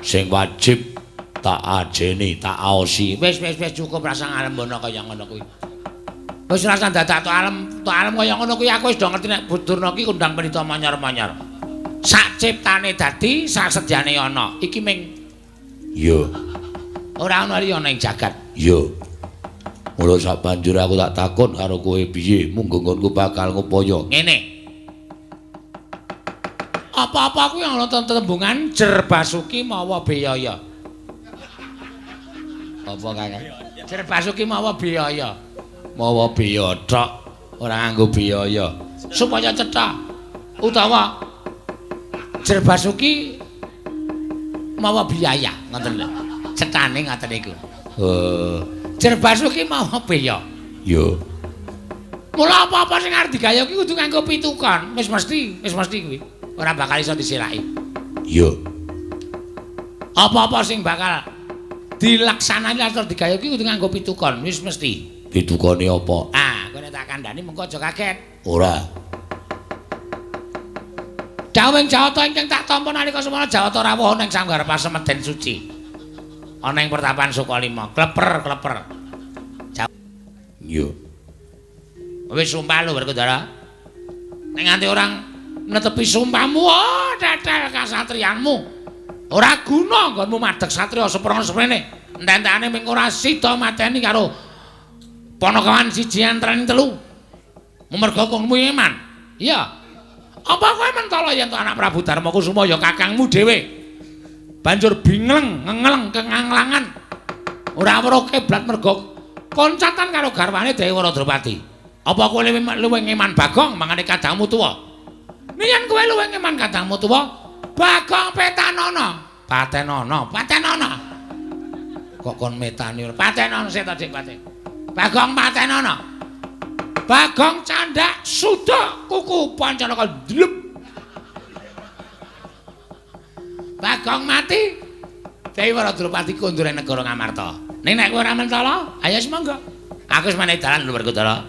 Sing wajib tak ajeni, tak aosi. Wis wis wis cukup rasa ngalembono kaya ngono kuwi. Wis rasa dadak tok alem, tok alem kaya ngono kuwi aku wis do ngerti nek Durna ki kondang pendhita manyor-manyor. Sak ciptane dadi, sak sedyane ana. Iki ming iya. Ora ana liya ning jagat. Iya. Mula sak banjur aku tak takon karo kowe piye munggo nggonku bakal ngupaya. Ngene. Apa-apa kuwi ana tembungan Jer Basuki mawa biyaya. Apa Kakang? Jer Basuki mawa biyaya. Mawa biya tok, ora nganggo biyaya. Supaya cetha. Utawa Jer Basuki mawa biaya, ngoten lho. Cethane ngoten niku. Jer Basuki mawa biya. Iya. Mula apa-apa sing arep digawe kuwi kudu nganggo pitukon. Wis mesti kuwi. Ora bakal iso disilaki. Iya. Apa-apa sing bakal dilaksanani atau digawe kuwi kudu nganggo pitukon, wis mesti. Pitukone apa? Ah, kowe nek tak kandhani mengko aja kaget. Ora. Dawuhing Jawata ingkang tak tampa nalika semana Jawata rawuh ana ing sanggar pasemeden suci. Ana ing pertapan Sukalima, kleper-kleper. Iya. Wis sumpah lho Werkudara. Nek nganti orang netepi sumpahmu, oh tetel kasatriyanmu. Ora guna nggonmu madheg satriya seprana semene. Entek-entekane ming ora sida mateni karo panakawan siji antaraning telu. Merga kongmu iman. Iya. Apa kowe mentala yen to anak Prabu Darma Kusuma ya kakangmu dhewe? Banjur bingleng, ngengleng kenganglangan. Ora weruh kiblat merga koncatan karo garwane Dewi Waradropati. Apa kowe luwih ngeman Bagong mangane kadangmu tuwa? Yen kowe luwih ngeman kadangmu tuwa, Bagong petanono. Patenono, patenono. Kok kon metani ora? Patenono sik to, Dik, paten. Bagong patenono. Bagong candak suda kuku Pancanaka ndlep. Bagong mati. Dewi Waradropati kondur ing negara Ngamarta. Ning nek kowe ora mentala, ayo wis monggo. Aku wis menehi dalan lho Werkudara.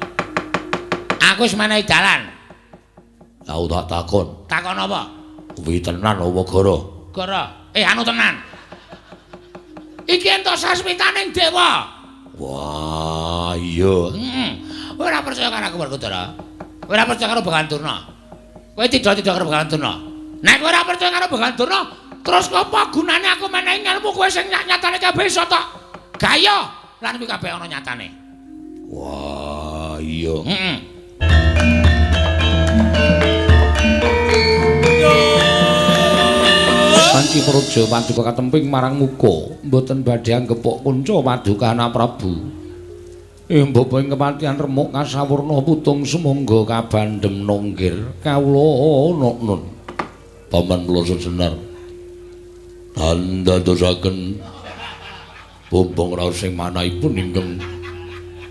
Aku wis menehi dalan. Aku tak takon. Takon apa? Kuwi tenan apa gara? Gara. Anu tenan. Iki entuk sasmitaning dewa. Wah, iya. Heeh. Ora percaya karo aku Werkudara. Ora percaya karo Begawan Durna. Kowe tidak-tidak karo Begawan Durna. Nek kowe ora percaya karo Begawan Durna, terus apa gunane aku menehi ngelmu kowe sing nyatane kabeh iso tok gaya lan kuwi kabeh ana nyatane. Wah, iya. Heeh. Panci praja paduka katemping marang muka, mboten badhe anggepok kunca paduka anak Prabu. Mbapa ing kepatihan remuk kasawurna putung sumangga kabandhem nonggir kawula nun. Paman kula sejenar. Dandadosaken bombong raos sing manahipun ingkang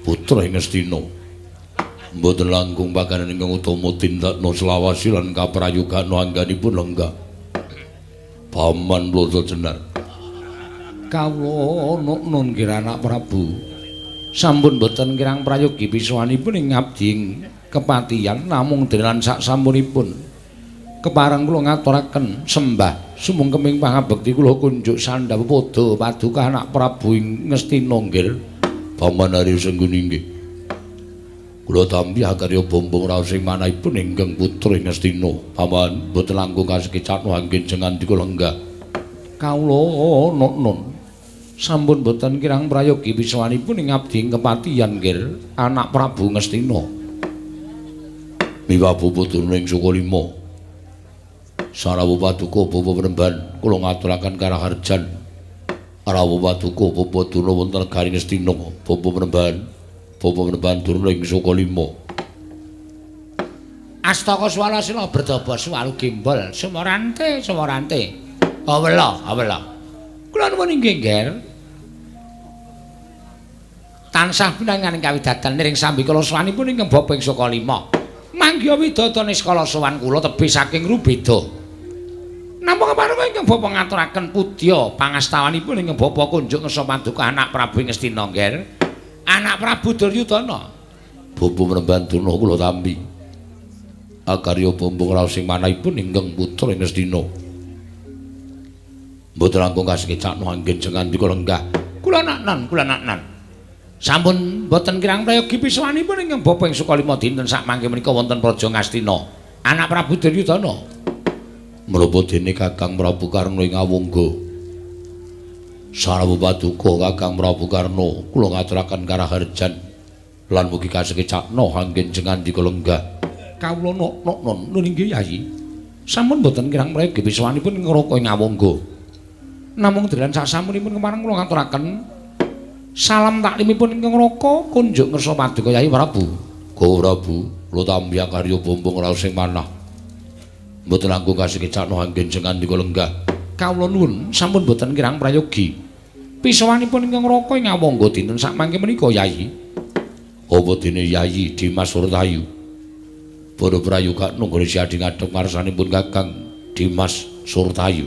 putra ing Ngastina. Mboten langkung pakanan ingkang utama tindakna selawasi lan kaprayogana angganipun lenggah. Paman kula sejenar. Kawula nun nggih anak Prabu. Sampun boten kirang prayogi pisuwanipun ing ngabdi ing kepatihan namung dene lan sak sampunipun kepareng kula ngaturaken sembah sumungkeming pangabekti kula kunjuk sandhap padha paduka anak Prabu ing Ngastina nggih. Paman Arya Sengguni nggih. Kula tampi akarya bombong raos sing manahipun ingkang putra ing Ngastina. Paman boten langkung kasekecakno anggen jengandika lenggah. Kawula nun sampun boten kirang prayogi pisuwanipun ing ngabdi ing kepatihan nggih anak Prabu Ngastina. Miwah bapa Durna ing Sukalima. Sarawuh paduka bapa Penemban kula ngaturaken karaharjan. Rawuh paduka bapa Durna wonten negari Ngastina. Bapa Penemban, bapa Penemban Durna ing Sukalima. Astaka Swalasila berdaba swalu gembol sumorante sumorante. Awela, awela. Kula nuwun inggih, Ngger. Tansah pinangan kawidatan niring sambikala sowanipun ingkang bapa ing Sukalima. Manggiha widada niskala sowan kula tebih saking rubeda. Nampa kepareng ingkang bapa ngaturaken pudya pangastawanipun ingkang bapa kunjuk ngersa paduka anak Prabu ing Ngastina, Ngger. Anak Prabu Duryudana. Bapa Penemban Durna kula tampi. Akarya bombong raos sing manahipun ingkang putra ing Ngastina. Mboten langkung kasekecakno anggen jengandika lenggah. Kula naknan, kula naknan. Sampun mboten kirang prayogi pisuwanipun ingkang bapa ing Sukalima dinten sakmangke menika wonten Praja Ngastina. Anak Prabu Duryudana. Menapa dene Kakang Prabu Karna ing Awangga? Sarawu paduka Kakang Prabu Karna, kula ngaturaken karaharjan lan mugi kasekecakno anggen jengandika lenggah. Kawula nok-noknon nun inggih Yayi. Sampun mboten kirang prayogi pisuwanipun ing Raka ing Awangga. Namung dalan sasampunipun kemareng kula ngaturaken salam taklimipun ingkang Raka kunjuk ngersa paduka Yayi Prabu. Go Prabu, kula tampi karya bumbung raos sing manah. Mboten langkung kasekecakno anggen jengandika lenggah. Kawula nuwun sampun mboten kirang prayogi. Pisuwanipun ingkang Raka ing Awangga dinten sakmangke menika Yayi. Apa dene Yayi Dimas Surtayu? Para prayoga nunggone siadi ngadhep ngarsanipun Kakang Dimas Surtayu.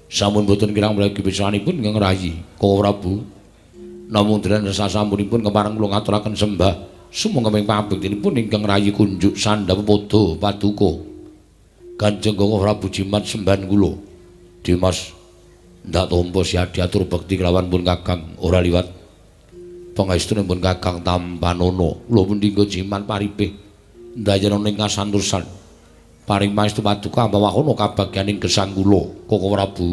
Sampun boten kirang prayogi pisuwanipun ingkang rayi Koko Prabu. Namung dene sasampunipun kepareng kula ngaturaken sembah sumangga ing pabektinipun ingkang rayi kunjuk sandhap padha paduka. Kanjeng Koko Prabu jimat sembahan kula. Dimas ndak tampa siadi atur bekti kelawan pun Kakang ora liwat. Pangaestunipun Kakang tampanana. Kula pundi nggo jimat paripih ndayana ing kasantosan. Paring pangestu paduka ambawahono kabagyaning gesang kula Koko Prabu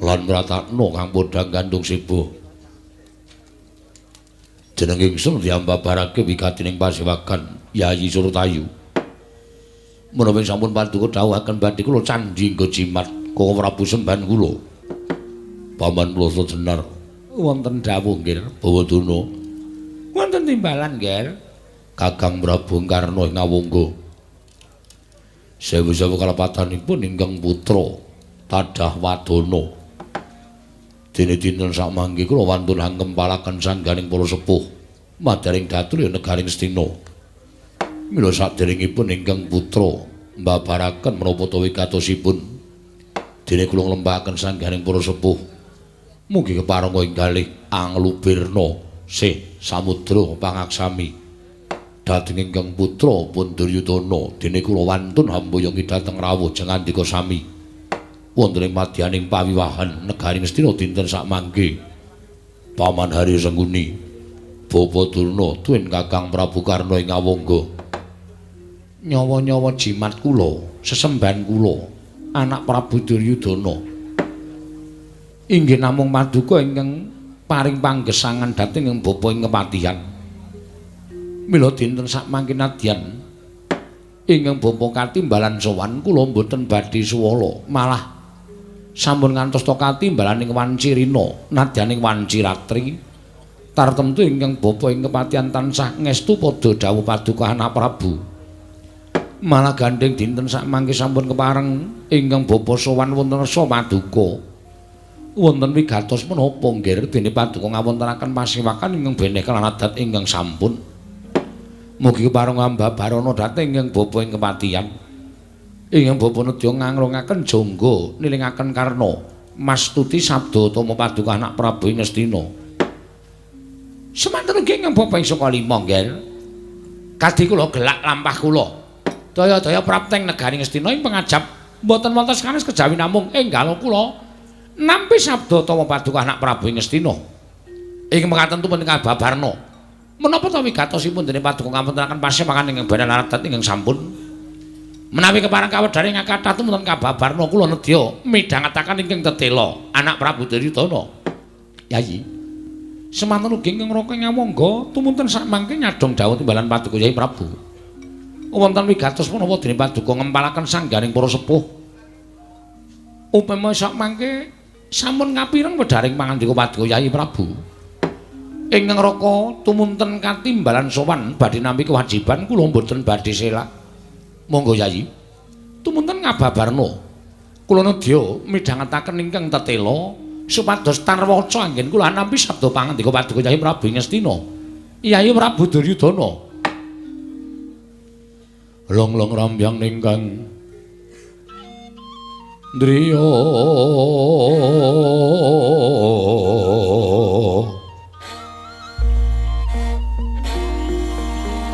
lan mratakna kang podhang gandung seba. Jeneng ingsun diambabarake wigatining pasewagan Yayi Surtayu. Menawi sampun paduka dawuhaken badhe kula candhi nggo jimat Koko Prabu sembahan kula. Paman Ploso Jenar wonten dawuh nggih Bawadana. Wonten timbalan nggih Kakang Prabu Karna ing Awangga. Sewu-sewu kalepatanipun ingkang putra Tadah Wadana. Dene dinten sakmangke kula wantun angkempalaken sangganing para sepuh madaring datul ya negaring Astina. Mila saderengipun ingkang putra mbabaraken menapa ta wigatosipun dene kula nglembahaken sangganing para sepuh. Mugi keparengga ing galih anglubirna sih samudra pangaksami. Dhateng ingkang putra pun Duryudana dene kula wantun hamboyongi dhateng rawuh jengandika sami wonten ing madyaning pawiwahan negari Ngastina dinten sakmangke. Paman Hari Sengkuni, Bapa Durna tuwin Kakang Prabu Karna ing Awangga. Nyawa-nyawa jimat kula, sesembahan kula, anak Prabu Duryudana inggih namung paduka ingkang paring panggesangan dhateng ing bapa ing kepatihan. Mila dinten sakmangke nadyan ingkang bapa katimbalan sowan kula mboten badhe suwala, malah sampun ngantos ta katimbalan ing wanci rina nadyan ing wanci ratri. Tartemtu ingkang bapa ing kepatihan tansah ngestu padha dawuh paduka anak Prabu. Malah gandheng dinten sakmangke sampun kepareng ingkang bapa sowan wonten rasa paduka. Wonten wigatos menapa nggih dene paduka ngawontenaken pasewakan ingkang beneh kelan adat ingkang sampun. Mugi kepareng ambabarana dhateng ingkang bapa ing kepatihan. Ingkang bapa nedya nganglungaken jangga nilingaken karna mastuti sabda utama paduka anak Prabu ing Ngastina. Semanten ugi ingkang bapa ing Sukalima nggih. Kadhi kula gelak lampah kula. Daya-daya prapteng negari Ngastina ing pangajap mboten wonten sanes kejawi namung enggal kula nampi sabda utama paduka anak Prabu ing Ngastina. Ing mekaten tumindak kababarna. Menapa ta wigatosipun dene paduka ngawontenaken pasewakan ingkang bener adat ingkang sampun? Menawi kepareng kawedhare ngakathah tumunten kababarna kula nedya midhangetaken ingkang tetela anak Prabu Duryudana. Yayi, semanten ugi ingkang Raka ing Awangga tumunten sakmangke nyadhong dawuh timbalan paduka Yayi Prabu. Wonten wigatos menapa dene paduka ngempalaken sangganing para sepuh? Upama sakmangke sampun kapireng wedharing pangandika paduka Yayi Prabu. Ingkang Raka tumunten katimbalan sowan badhe nampi kewajiban kula mboten badhe selak. Monggo Yayi. Tumunten ngababarna. Kula nedya midhangetaken ingkang tetela supados tarwaca anggen kula nampi sabda pangandika paduka Yayi Prabu Ngastina. Yayi Prabu Duryudana. Long-long rambyang ingkang driya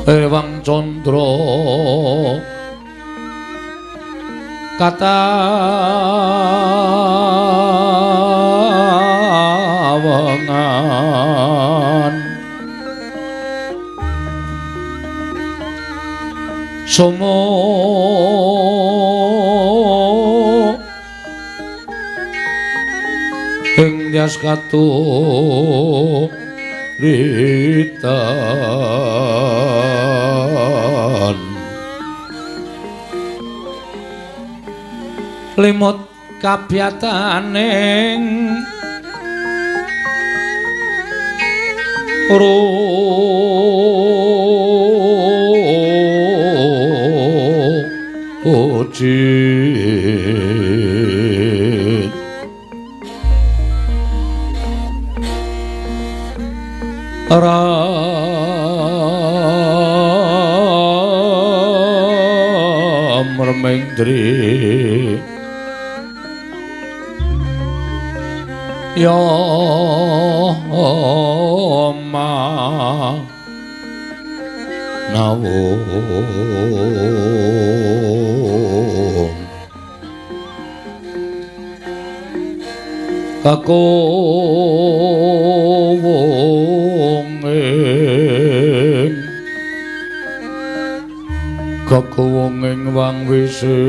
Ewang Candra kata Somo ing dyas katuritan limut kabyataning rujit ram remendri ya ma nawung kakowong ing kakowong ing wang wisesa.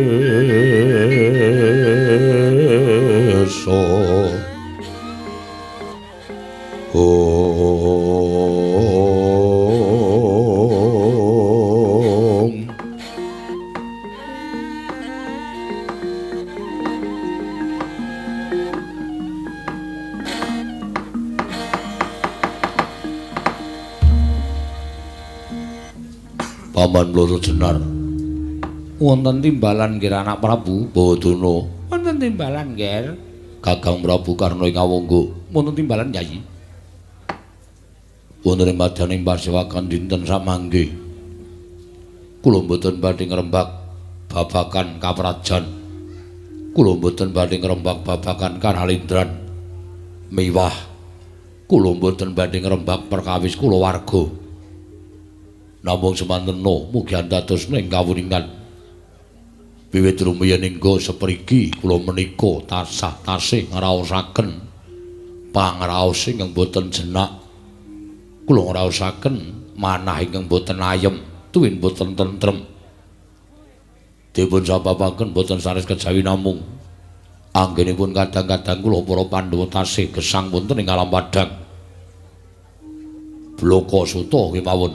Om Paman Bloro Jenar wonten timbalan nggih anak Prabu Bawadana. Wonten timbalan nggih Kakang Prabu Karna ing Awangga. Wonten timbalan Yayi. Wonten ing madaning pasewakan dinten samangke kula mboten badhe ngrembak babagan kaprajan, kula mboten badhe ngrembak babagan kanalindran miwah, kula mboten badhe ngrembak perkawis kulawarga. Namung semantena mugi andados ing kawuningan wiwit rumiyin hingga sepriki kula menika tansah tasih ngraosaken pangraos ingkang boten jenak. Kula ngraosaken manah ingkang boten ayem tuwin boten tentrem. Dipun sababaken boten sanes kejawi namung anggenipun kadang-kadang kula para Pandhawa tasih gesang wonten ing alam padhang. Bloko suta kemawon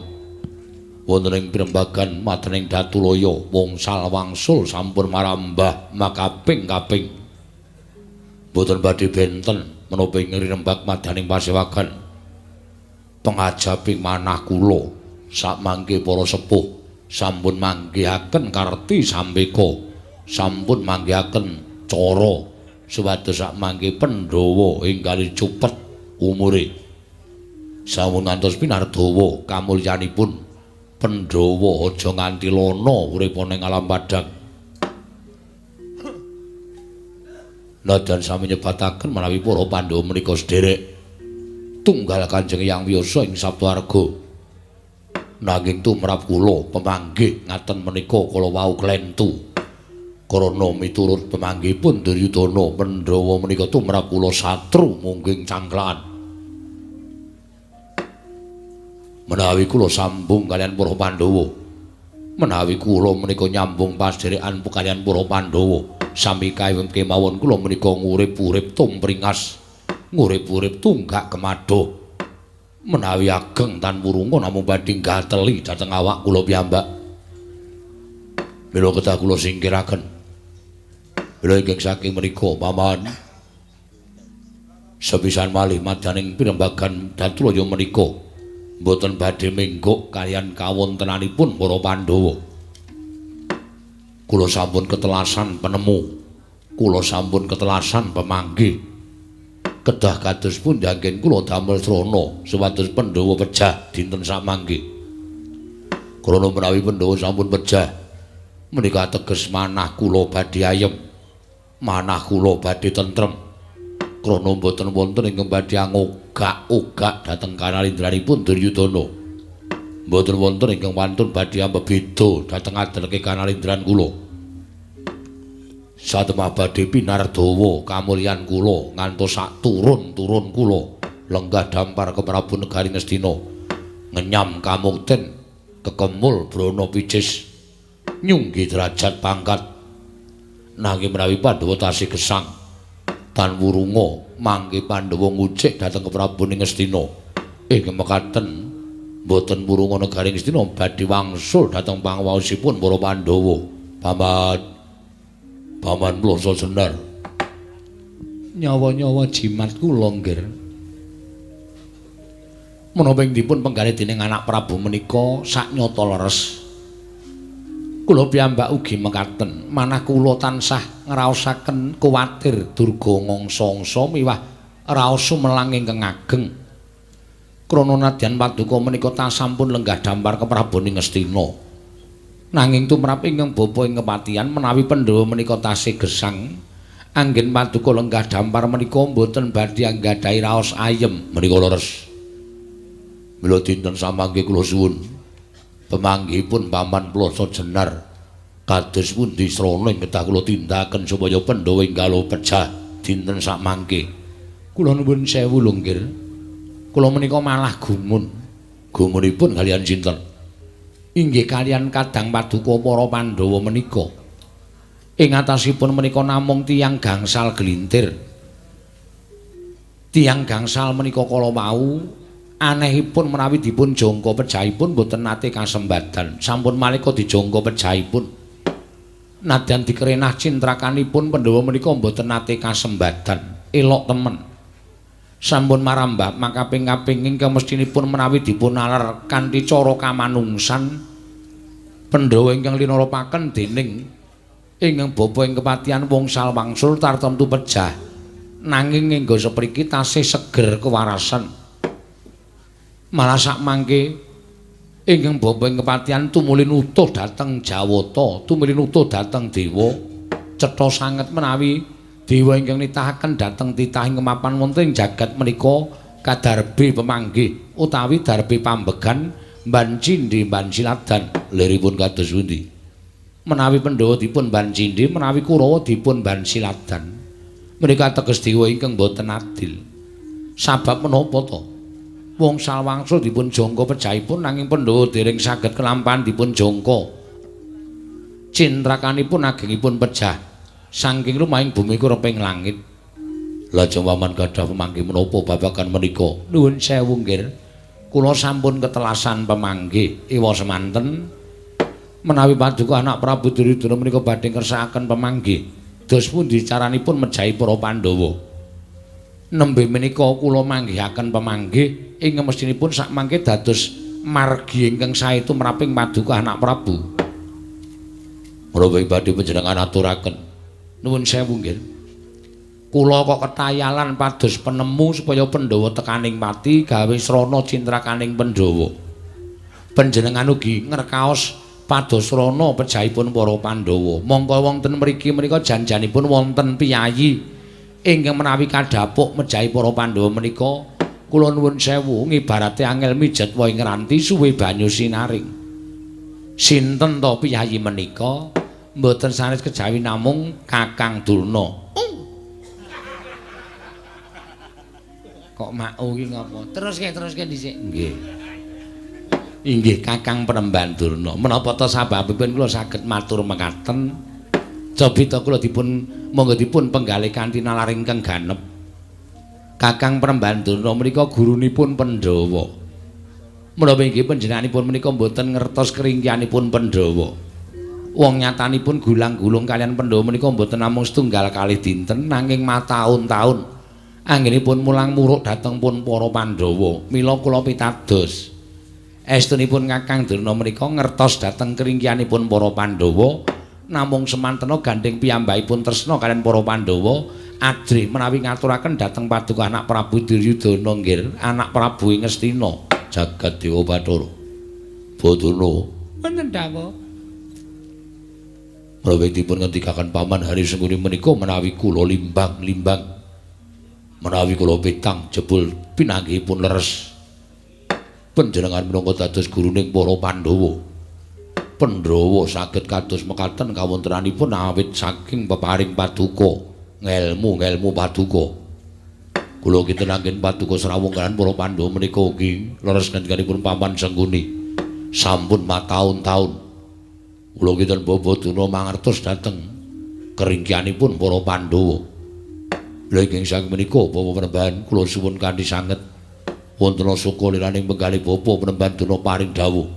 wonten ing pirembagan madening Datulaya wongsal wangsul sampun marambah makaping-kaping. Boten badhe benten menapa ing rembag madaning pasewagan. Pengajaping manah kula sakmangke para sepuh sampun manggihaken karti sambeka, sampun manggihaken cara supados sakmangke Pandhawa enggal cupet umure. Sampun ngantos pinardawa kamulyanipun Pandhawa aja nganti lana uripa ning alam padhang. Nadyan sami nyebataken menawi para Pandhawa menika sederek tunggal Kanjeng Hyang Wiyasa ing Saptwarga. Nanging tumrap kula pemanggih ngaten menika kala wau klentu. Karana miturut pemanggihipun Duryudana Pandhawa menika tumrap kula satru mungging cangklakan. Menawi kula sambung kaliyan para Pandhawa, menawi kula menika nyambung pasderekan kaliyan para Pandhawa, sami kemawon kula menika ngurip-urip tumpringas, ngurip-urip tunggak kemadha. Menawi ageng tan wurunga namung badhe gateli dhateng awak kula piyambak. Mila kedah kula singkiraken. Mila ingkang saking mriku paman sepisan malih madaning pirembagan Datulaya menika mboten badhe menggok kaliyan kawontenanipun para Pandhawa. Kula sampun ketelasan penemu, kula sampun ketelasan pemanggih. Kedah kados pundi anggen kula damel srana supados Pandhawa pejah dinten samangke. Krana menawi Pandhawa sampun pejah menika teges manah kula badhe ayem, manah kula badhe tentrem. Krana mboten wonten ingkang badhe angogak-ogak dhateng kanalindranipun Duryudana. Mboten wonten ingkang wantun badhe ambebeda dhateng adeleke kanalindran kula. Satemah badhe pinardawa kamulyan kula ngantos sak turun-turun kula lenggah dampar ke Prabu Negari Ngastina ngenyam kamukten kekemul brana picis Nyunggi derajat pangkat. Nanging menawi Pandhawa tasih gesang tan wurunga mangke Pandhawa ngucik dhateng Prabu ing Ngastina. Ing mekaten boten wurunga negari Ngastina badhe wangsul dhateng pangwaosipun para Pandhawa. Paman, Paman Ploso Jenar. Nyawa-nyawa jimat kula nggir. Menapa ing dipun penggalih dening anak Prabu menika saknyata leres. Kula piyambak ugi mekaten, manah kula tansah ngraosaken kuwatir durga ngangsa-angsa miwah raos sumelang ingkang ageng. Krana nadyan paduka menika sampun lenggah dampar keprabon ing Ngastina. Nanging tumrap ingkang bapa ing kepatihan menawi Pandhawa menika tasih gesang, anggen paduka lenggah dampar menika mboten badhe anggadhahi raos ayem menika leres. Mila dinten samangke kula suwun pemanggihipun Paman Ploso Jenar kados pundi srana ing kedah kula tindakaken supaya Pandhawa enggal pejah dinten samangke. Kula nuwun sewu lho nggir. Kula menika malah gumun. Gumunipun kaliyan sinten? Inggih kaliyan kadang paduka para Pandhawa menika. Ing atasipun menika namung tiyang gangsal gelintir. Tiyang gangsal menika kala wau anehipun menawi dipun jangka pejahipun boten nate kasembadan. Sampun malika dijangka pejahipun. Nadyan dikerenah cintrakanipun Pandhawa menika boten nate kasembadan. Elok temen. Sampun marambah makaping-kaping ingkang mestinipun menawi dipun nalar kanthi cara kamanungsan Pandhawa ingkang linarapaken dening ingkang bapa ing kepatihan wongsal wangsul tartemtu pejah. Nanging engga sepriki tasih seger kewarasan. Malah sakmangke ingkang bapa ing kepatihan tumuli nutuh dhateng Jawata, tumuli nutuh dhateng dewa. Cetha sanget menawi dewa ingkang nitahaken dhateng titah ing mapan wonten ing jagat menika kadarbe pemanggih utawi darbe pambegan mban cindhe mban siladan. Liripun kados pundi? Menawi Pandhawa dipun mban cindhe, menawi Kurawa dipun mban siladan. Menika teges dewa ingkang boten adil. Sabab menapa to? Wongsal wangsul dipun jangka pejahipun nanging Pandhawa dereng saged kelampahan dipun jangka. Cintrakanipun agengipun pejah saking lumahing bumi kureping langit. Lajeng Paman gadah pemanggih menapa babagan menika? Nuwun sewu nggir. Kula sampun ketelasan pemanggih ewa semanten menawi paduka anak Prabu Duryudana menika badhe ngersakaken pemanggih. Dos pundi caranipun mejahi para Pandhawa? Nembe menika kula manggihaken pemanggih ing mestinipun sakmangke dados margi ingkang sae tumraping paduka anak Prabu. Menapa badhe panjenengan aturaken? Nuwun sewu nggih. Kula kok ketayalan pados penemu supaya Pandhawa tekaning pati gawe srana cintrakaning Pandhawa. Panjenengan ugi ngrekaos pados srana pejahipun para Pandhawa. Mongko wonten mriki menika janjanipun wonten piyayi ingkang menawi kadhapuk mejahi para Pandhawa menika kula nuwun sewu ngibarate angel mijet wae ngranti suwe banyu sinaring. Sinten to piyayi menika? Mboten sanes kejawi namung Kakang Durna. Kok mau iki ngapa? Teruske dhisik. Nggih. Inggih Kakang Penemban Durna. Menapa to sababipun kula saged matur mekaten? Cobita kula dipun monggo dipun penggalih kanthi nalar ingkang ganep. Kakang Penemban Durna menika gurunipun Pandhawa. Menapa inggih panjenenganipun menika mboten ngertos keringkianipun Pandhawa. Wong nyatanipun gulang-gulung kaliyan Pandhawa menika mboten namung setunggal kalih dinten nanging mataun-taun. Anggenipun mulang muruk dhateng pun para Pandhawa. Mila kula pitados. Estunipun Kakang Durna menika ngertos dhateng keringkianipun para Pandhawa, namung semantena gandheng piyambakipun tresna kaliyan para Pandhawa, ajrih menawi ngaturaken dhateng paduka anak Prabu Duryudana nggir, anak Prabu ing Ngastina, jagat Dewa Bathara. Badana. Wonten dawuh. Menawi dipun ngendikaken Paman Hari Sengkuni menika menawi kula limbang-limbang, menawi kula petang jebul pinanggihipun leres. Panjenengan minangka dados guruning para Pandhawa. Pandhawa saged kados mekaten kawontenanipun awit saking peparing paduka, ngelmu-ngelmu paduka. Kula kinten anggen paduka srawung kaliyan para Pandhawa menika ugi leres ngendikanipun Paman Sengkuni. Sampun mataun-taun. Kula kinten Bapak Durna mangertos dhateng keringkianipun para Pandhawa. Lha ingkang saking menika Bapak Panembahan kula suwun kanthi sanget wonten suka liraning penggalih Bapak Panembahan Durna paring dawuh.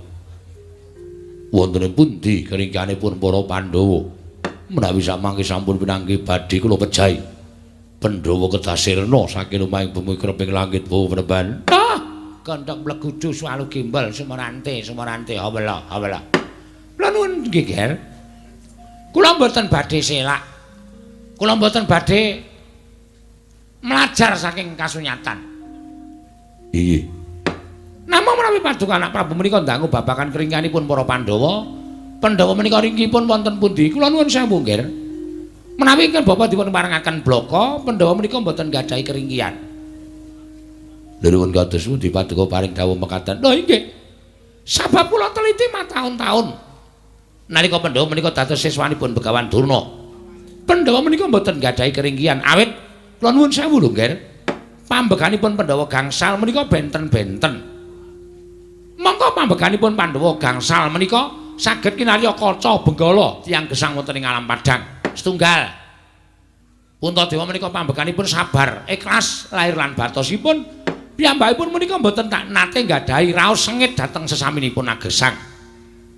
Wonten pundi keringkianipun para Pandhawa? Menawi samangke sampun pinanggih badhe kula pejahi. Pandhawa kedah sirna saking lumahing bumi kreping langit Bapak Panembahan. Ah, gondhok mlegudu swalu gimbal sumorante sumorante hawela hawela. Kula nuwun nggih, Ger. Kula mboten badhe selak. Kula mboten badhe mlajar saking kasunyatan. Inggih. Namung menawi paduka anak Prabu menika ndangu babagan keringkianipun para Pandhawa, Pandhawa menika ringkihipun wonten pundi? Kula nuwun sewu, Ger. Menawi ingkang Bapak dipun parengaken blaka, Pandhawa menika mboten gadhahi keringkian. Lha nuwun kados pundi paduka paring dawuh mekaten? Lho inggih. Sabab kula teliti mataun-taun. Nalika Pandhawa menika dados siswanipun Begawan Durna. Pandhawa menika mboten gadhahi keringkian awit kula nuwun sewu lho, Ger. Pambeganipun Pandhawa gangsal menika benten-benten. Mongko pambeganipun Pandhawa gangsal menika saged kinarya kaca benggala tiyang gesang wonten ing alam padhang. Setunggal. Puntadewa menika pambeganipun sabar, ikhlas lahir lan batosipun. Piyambakipun menika mboten tak nate nggadahi raos sengit dhateng sesaminipun agesang.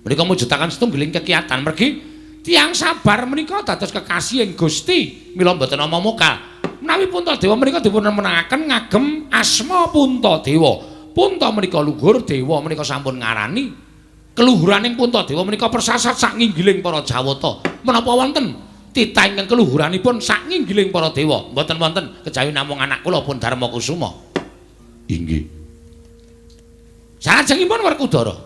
Menika mujudaken setunggiling kekiatan mergi tiyang sabar menika dados kekasihing Gusti mila mboten ana mokal. Menawi Puntadewa menika dipun menangaken ngagem asma Puntadewa. Punta menika luhur, dewa menika sampun ngarani. Keluhuraning Puntadewa menika persasat sak nginggiling para Jawata. Menapa wonten titah ingkang keluhuranipun sak nginggiling para dewa? Mboten wonten kejawi namung anak kula pun Darma Kusuma. Inggih. Salajengipun Werkudara.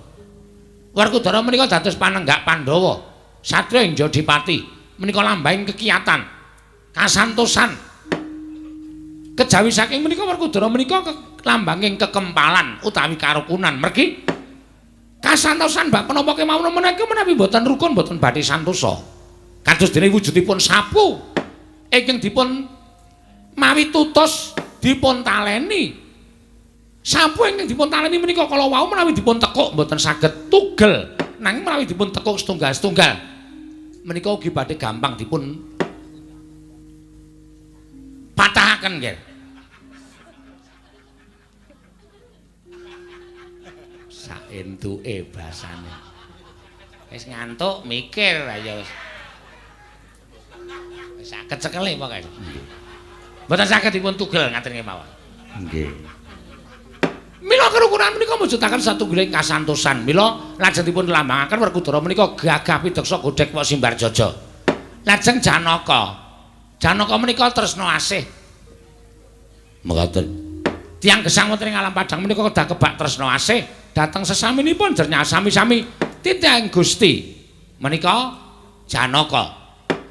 Werkudara menika dados panenggak Pandhawa, satriya ing Jodipati. Menika lambanging kekiatan, kasantosan. Kejawi saking menika Werkudara menika lambanging kekempalan utawi karukunan. Mergi kasantosan bab menapa kemawon menika menawi mboten rukun mboten badhe santosa. Kados dene wujudipun sapu ingkang dipun mawi tutus dipun taleni. Sapu ingkang dipun taleni menika kala wau menawi dipun tekuk mboten saged tugel, nanging menawi dipun tekuk setunggal-setunggal menika ugi badhe gampang dipun patahaken, nggih. Saentuke basane. Wis ngantuk mikir ayo wis. Wis saged cekele pokoke. Nggih. Mboten saged dipun tugel ngaten kemawon. Nggih. Mila kerukunan menika mujudaken satunggiling kasantosan. Mila lajeng dipun lambangaken Werkudara menika gagah pideksa godhek wok Simbarjaja. Lajeng Janaka. Janaka menika tresna asih. Mekaten. Tiyang gesang wonten ing alam padhang menika kedah kebak tresna asih dhateng sesaminipun jernya sami-sami titahing Gusti. Menika Janaka.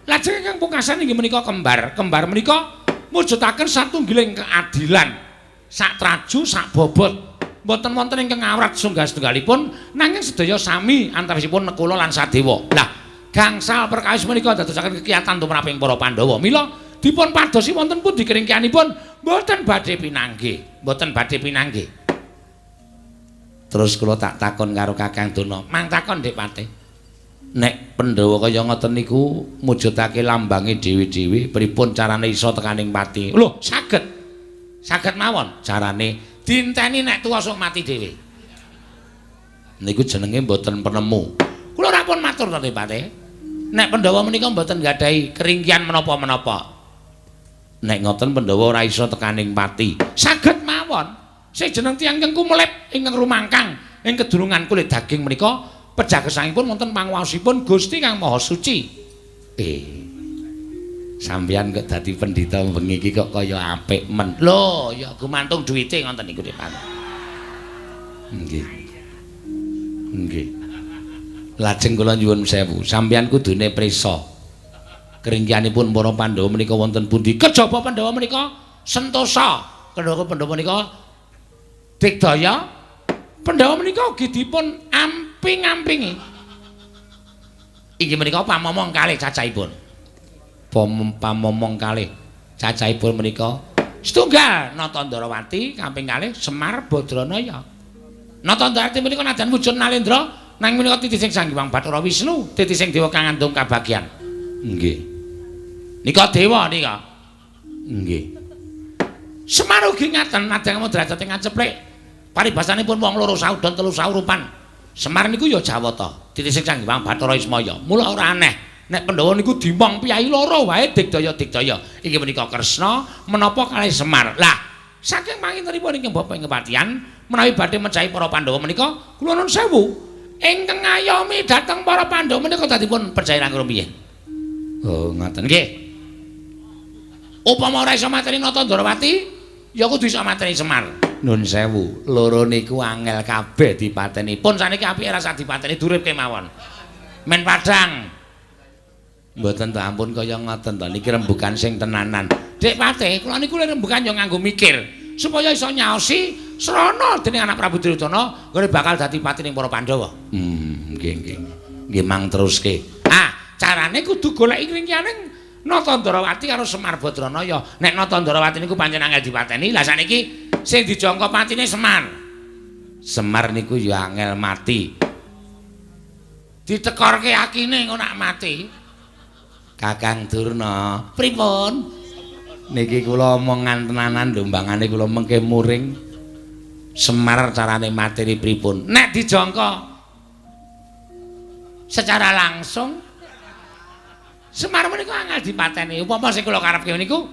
Lajeng ingkang pungkasan inggih menika kembar. Kembar menika mujudaken satunggiling keadilan. Sak traju sak bobot mboten wonten ingkang awrat sunggal-setunggalipun nanging sedaya sami antawisipun Nekula lan Sadewa. Lah gangsal perkawis menika dadosaken kekiatan tumraping para Pandhawa. Mila dipun padosi wonten pundi keringkianipun mboten badhe pinanggih, mboten badhe pinanggih. Terus kula tak takon karo Kakang Durna, mang takon Dik Patih. Nek Pandhawa kaya ngoten niku mujudake lambange dhewe-dhewe, pripun carane iso tekaning pati? Lho, saged. Saged mawon carane dinteni nek tuwa sok mati dhewe. Niku jenenge mboten penemu. Kula ora pun matur to, Patih. Nek Pandhawa menika mboten nggadahi keringkian menapa-menapa. Nek ngoten Pandhawa ora iso tekaning pati. Saged mawon. Sing jeneng tiyang ingkang kumelip ingkang rumangkang ing kedurungan kulit daging menika pejah gesangipun wonten panguwasipun Gusti Kang Maha Suci. Sampeyan kok dadi pendhita bengi iki kok kaya apik men. Lho, ya gumantung duwite ngoten niku Dik Patih. Nggih. Nggih. Lajeng kula nyuwun sewu, sampeyan kudune prisa. Keringkianipun para Pandhawa menika wonten pundi? Kejaba Pandhawa menika sentosa. Kejaba Pandhawa menika digdaya. Pandhawa menika ugi dipun amping-ampingi. Inggih menika pamomong kalih cacahipun. Pamomong kalih cacahipun menika setunggal Natandarawati, kaping kalih Semar Badranaya. Natandarawati menika nadyan wujud Nalendra, Nanging menika titising Sang Hyang Bathara Wisnu, titising dewa kang ngandung kabagyan. Nggih. Nika dewa nika. Nggih. Semar ugi ngaten nadyan derajate ngaceplik. Paribasanipun wong loro saudon telu saurupan. Semar niku ya Jawata, titising Sang Hyang Bathara Ismaya. Mula ora aneh nek Pandhawa niku dimong piyayi loro wae digdaya-digdaya. Inggih menika Kresna menapa kalih Semar. Lah, saking pangintenipun ingkang bapa ing kepatihan menawi badhe mejahi para Pandhawa menika kula nuwun sewu ingkang ngayomi dhateng para Pandhawa menika dadipun percaya langkung piye. Oh, ngaten. Nggih. Upama ora iso mateni Nata Ndrawati, ya kudu iso mateni Semar. Nun sewu, loro niku angel kabeh dipateni. Pun saniki apike rasa dipateni durip kemawon. Men padhang. Mboten ta ampun kaya ngoten to, niki rembugan sing tenanan. Dik Patih, kula niku rembugan ya nganggo mikir supaya iso nyaosi srana dening anak Prabu Duryudana nggone bakal dadi patining para Pandhawa. Nggih nggih. Nggih mang teruske. Ah, carane kudu goleki ringkianing Nata Ndrawati karo Semar Badranaya. Nek Nata Ndrawati niku pancen angel dipateni, lah saniki sing dijangka patine Semar. Semar niku ya angel mati. Ditekorke akine engko nak mati. Kakang Durna, pripun? Niki kula omongan tenanan lho, mbangane kula mengke muring. Semar carane mateni pripun? Nek dijangka secara langsung Semar menika angel dipateni. Upama sing kula karepke niku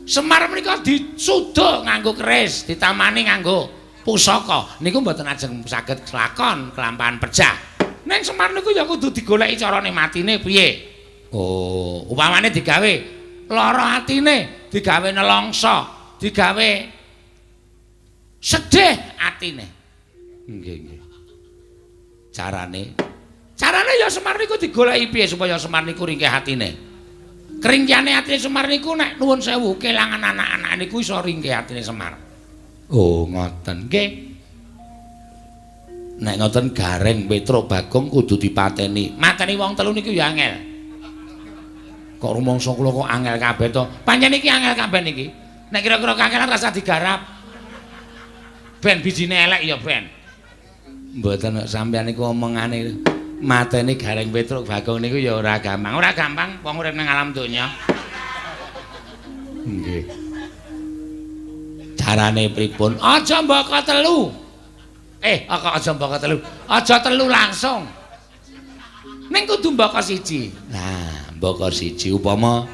Semar menika disuda nganggo keris, ditamani nganggo pusaka. Niku mboten ajeng saged lakon kelampahan pejah. Ning Semar niku ya kudu digoleki carane matine piye. Oh, upamane digawe lara atine, digawe nelongso, digawe sedih atine. Nggih, nggih. Carane Carane ya Semar niku digoleki piye supaya Semar niku ringkih atine. Keringkihane atine Semar niku nek nuwun sewu kelangan anak-anak niku iso ringkih atine Semar. Oh, ngoten. Nggih. Nek ngoten Gareng Petruk Bagong kudu dipateni. Mateni wong telu niku ya angel. Kok rumangsa kula kok angel kabeh to? Pancen iki angel kabeh niki. Nek kira-kira kangelan rasa digarap. Ben bijine elek ya ben. Mboten nek sampeyan niku omongane mateni Gareng Petruk Bagong niku ya ora gampang. Ora gampang wong urip ning alam donya. Nggih. Carane pripun? Aja mbaka telu. Kok aja mbaka telu. Aja telu langsung. Ning kudu mbaka siji. Nah, mbaka siji upama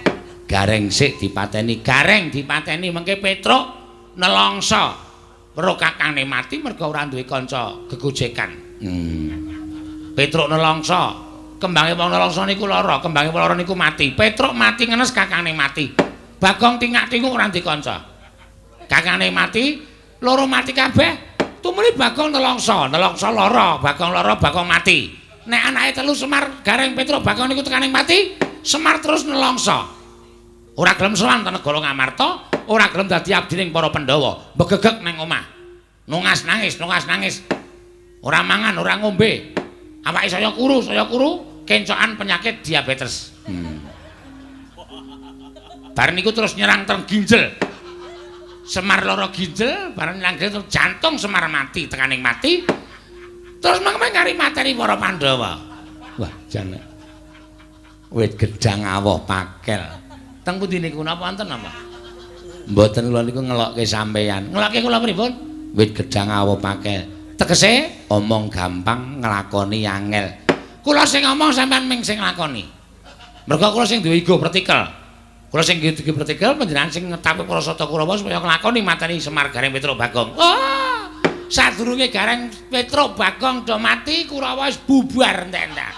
Gareng sik dipateni, Gareng dipateni mengke Petruk nelongso. Weruh kakangne mati mergo ora duwe kanca gegojekan. Petruk nelongso, kembange wong nelongso niku lara, kembange wong lara niku mati. Petruk mati ngenes kakangne mati. Bagong tingak-tinguk ora duwe kanca. Kakangne mati, loro mati kabeh. Tumuli Bagong nelongso, nelongso lara, Bagong lara, Bagong mati. Nek anake telu Semar, Gareng Petruk Bagong niku tekaning mati, Semar terus nelongso. Ora gelem sowan ten negara Ngamarta, ora gelem dadi abdi ning para Pandhawa, begegeg nang omah. Nungas nangis, nungas nangis. Ora mangan, ora ngombe. Awake saya kuru, kencokan penyakit diabetes. Bareng niku terus nyerang teng ginjel. Semar lara ginjel, bareng nyerang ginjel terus jantung Semar mati, tekaning mati. Terus mengke kari mateni para Pandhawa. Wah, jan wit gedang awoh pakel. Teng pundi niku napa wonten napa? Mboten kula niku ngelokke sampeyan. Ngelokke kula pripun? Wit gedang awoh pakel. Tegese omong gampang nglakoni angel. Kula sing ngomong sampean ming sing nglakoni. Mergo kula sing duwe ego vertikal. Kula sing duwe ego vertikal panjenengan sing ngetapi para Sata Kurawa supaya nglakoni mateni Semar Gareng Petruk Bagong. Oh, sadurunge Gareng Petruk Bagong do mati Kurawa wis bubar entek-entek.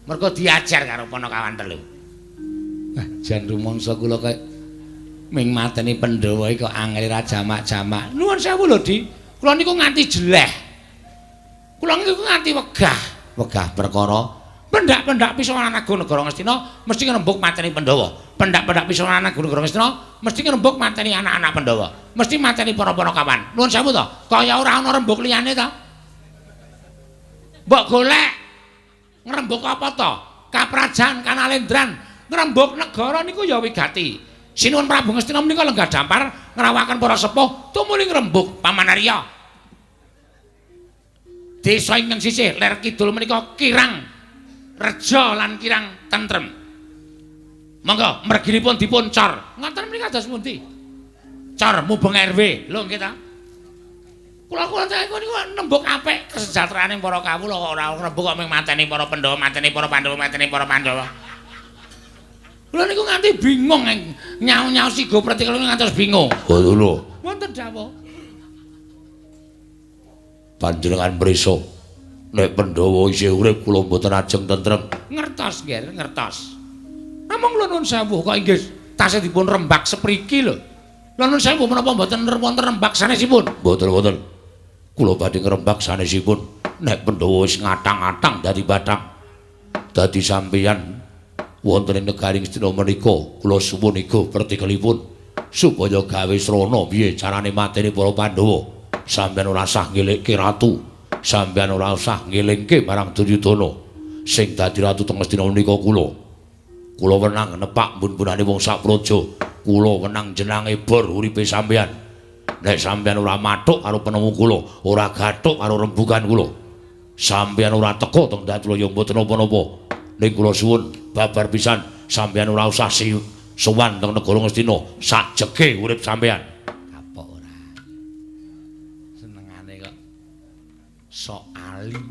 Mergo diajar karo Panakawan telu. Ah, jan rumangsa kula kaya ming mateni Pandhawa iki kok angel ra jamak-jamak. Nuwun sewu lho, Di. Kula niku nganti jeleh. Kula niku nganti wegah. Wegah perkara pendak-pendak pisanan agung negara Ngastina mesti ngrembug mateni Pandhawa. Pendak-pendak pisanan agung negara Ngastina mesti ngrembug mateni anak-anak Pandhawa. Mesti mateni para panakawan. Nuwun sewu to, kaya ora ana rembug liyane to. Mbok golek ngrembug apa to? Kaprajan, Kanalendran, ngrembug negara niku ya wigati. Sinuwun Prabu Ngastina menika lenggah dampar ngrawaken para sepuh tumuli ngrembug Paman Arya. Desa ingkang sisih ler kidul menika kirang reja lan kirang tentrem. Monggo merginipun dipun cor. Ngoten menika dados pundi? Cor mubeng RW. Lho nggih ta? Kula-kula niku nembug apik kesejahteraane para kawula kok ora nembug kok mung mateni para Pandhawa, mateni para Pandhawa, mateni para Pandhawa. Kula niku nganti bingung nyau-nyau sigo pretikel ngantos bingung. Oh lho. Wonten dawuh. Panjenengan mrisa nek Pandhawa isih urip kula mboten ajeng tentrem. Ngertos nggih, ngertos. Namung kula nuwun sewu kok inggih tasih dipun rembak sepriki lho. Kula nuwun sewu menapa mboten wonten rembak sanesipun? Mboten wonten. Kula badhe ngrembak sanesipun nek Pandhawa wis ngatang-atang dadi bathang. Dadi sampeyan wonten ing negari Ngastina menika kula suwun iga pertikelipun supaya gawe srana piye carane mateni para Pandhawa. Sampeyan ora usah ngelekke ratu, sampeyan ora usah ngelingke marang Duryudana. Sing dadi ratu teng Ngastina menika kula. Kula wenang nepak mbun-mbunane wong sak praja. Kula wenang jenange bor uripe sampeyan. Nek sampeyan ora mathuk karo penemu kula, ora gathuk karo rembugan kula, sampeyan ora teka teng dadi ya mboten napa-napa. Ning kula suwun babar pisan, sampeyan ora usah sowan teng negara Ngastina sakjege urip sampeyan. Kapok ora. Senengane kok sok alim,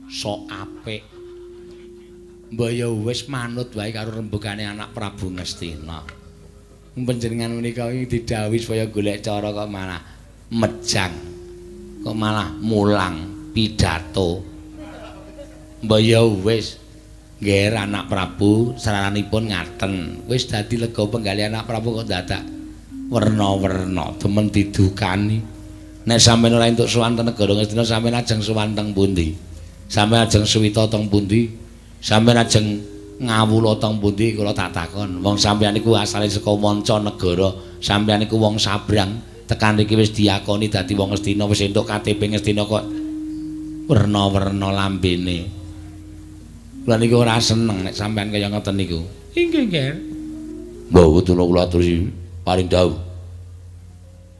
sok apik. Mbok ya wis manut wae karo rembugane anak Prabu Ngastina. Panjenengan menika iki didhawuhi supaya golek cara kok malah mejang, kok malah mulang pidato. Mbok ya wis nggih anak Prabu saranipun ngaten. Wis dadi lega penggalih anak Prabu kok dadak werna-werna demen didukani. Nek sampeyan ora entuk sowan teng negara Ngastina, sampeyan ajeng sowan teng pundi? Sampeyan ajeng suwita teng pundi? Sampeyan ajeng ngawula teng pundi? Kula tak takon. Wong sampeyan niku asale saka manca negara, sampeyan niku wong sabrang, tekan iki wis diakoni dadi wong Ngastina, wis entuk KTP Ngastina kok werna-werna lambene. Kula niku ora seneng nek sampeyan kaya ngoten niku. Inggih, nggih. Mbah Wetuna kula aturi paring dawuh.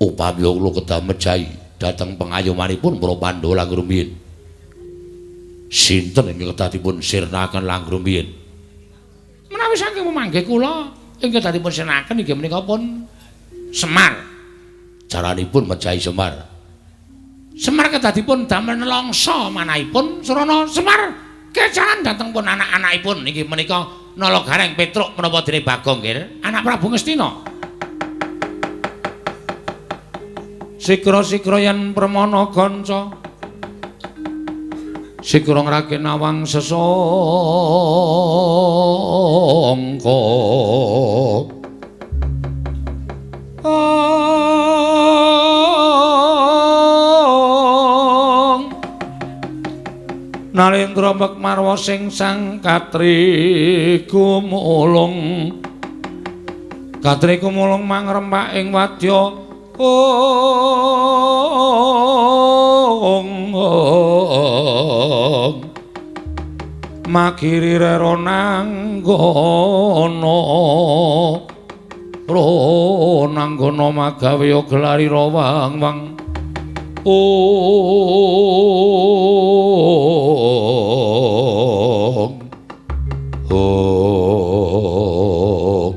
Upami kula kedah mejahi dhateng pengayomanipun para Pandhawa langkung rumiyin. Sinten ingkang kedah dipun sirnaken langkung rumiyin? Menawi saking memanggih kula ingkang kedah dipun sirnaken inggih menika pun Semar. Caranipun mejahi Semar. Semar kedah dipun damel nelongso manahipun srana Semar kecaran dhateng pun anak-anakipun inggih menika Nala Gareng Petruk menapa dene Bagong nggih, anak Prabu Ngastina. Sikra-sikra yen permana kanca, sikra ngrake nawang sesangka. Nalendra mekmarwa sing sang katri gumulung, katri gumulung mangrempak ing wadya ong ong magiri reronanggono ronanggono magawe gelari rawang wang ong ong.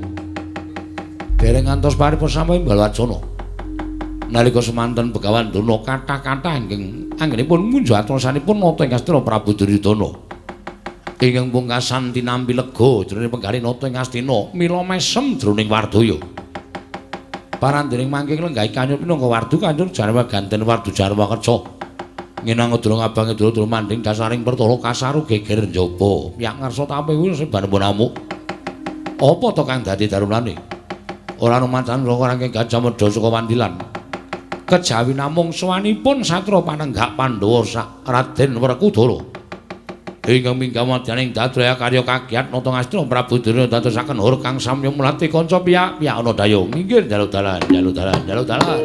Dereng ngantos paripun sampun Balwacana. Nalika semanten Begawan Durna kathah-kathah ingkang anggenipun ngunjuk atrasanipun nata ing Astina Prabu Duryudana. Ingkang pungkasan tinampi lega jroning penggalih nata ing Astina mila mesem jroning wardaya. Parandéning mangke lenggahi kanyur pinangka wardu kanjur jarwa ganten wardu jarwa kerca. Nginang udra ngabange dura manding dasaring pertala kasaru geger njaba. Piyak ngarsa tape kuwi sebar amuk. Apa to kang dadi darunane? Ora numancan rangke Gajah Mada saka Wandilan. Kejawi namung sowanipun satra panenggak Pandhawa sak Raden Werkudara. Ingkang minggah madyaning dadraya karya kagiat nata Ngastina Prabu Durna dadosaken hur kang samya mlati kanca piyak-piyak ana dayung. Minggir jaluk dalan, jaluk dalan, jaluk dalan.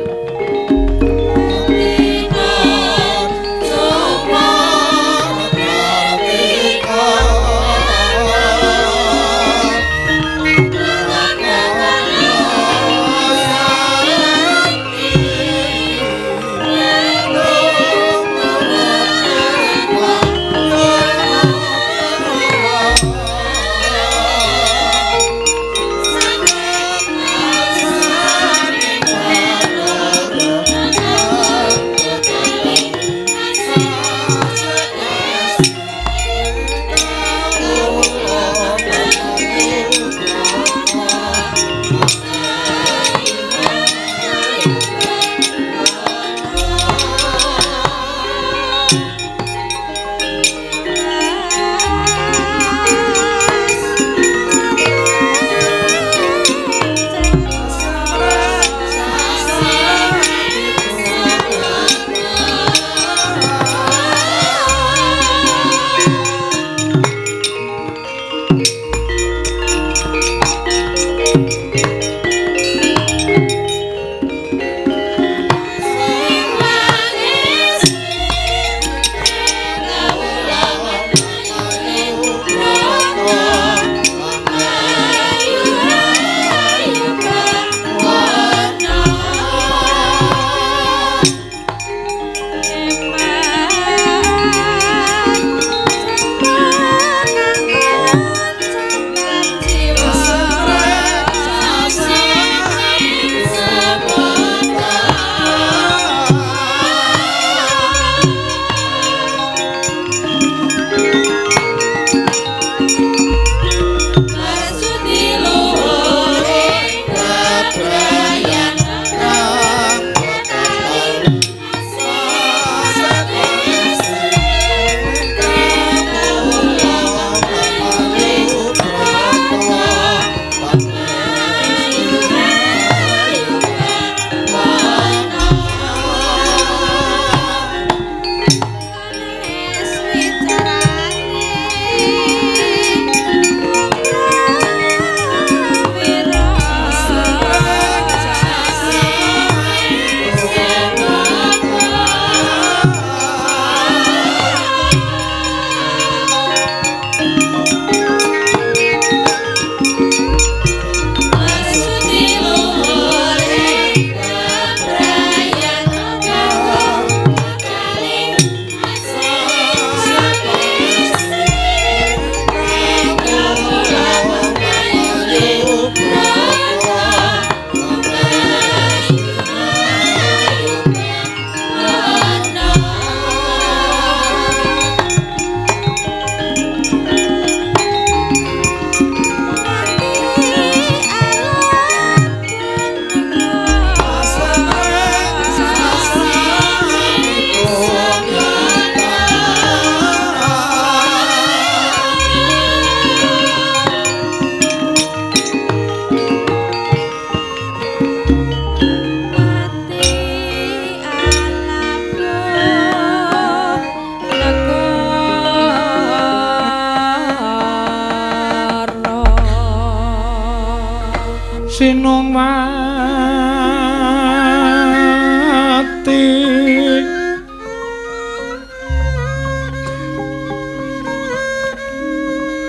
Sinungwati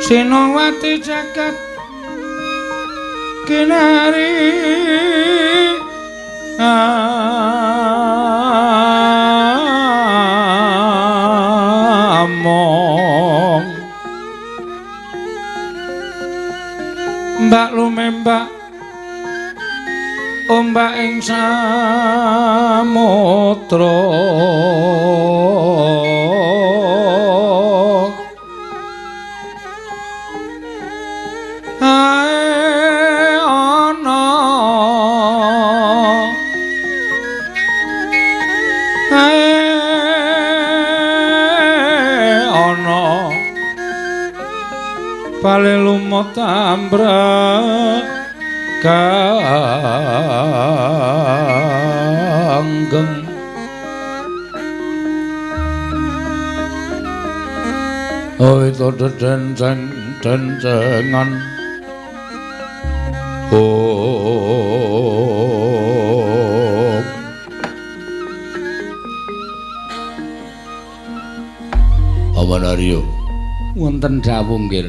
Sinungwati jagat kinari among mbak lumembak ombak ing samudra ae ana ae ana pale lumut ambrek kanggeng. Oh itu dedenceng dencengan oh Paman Arya wonten dawuh nggih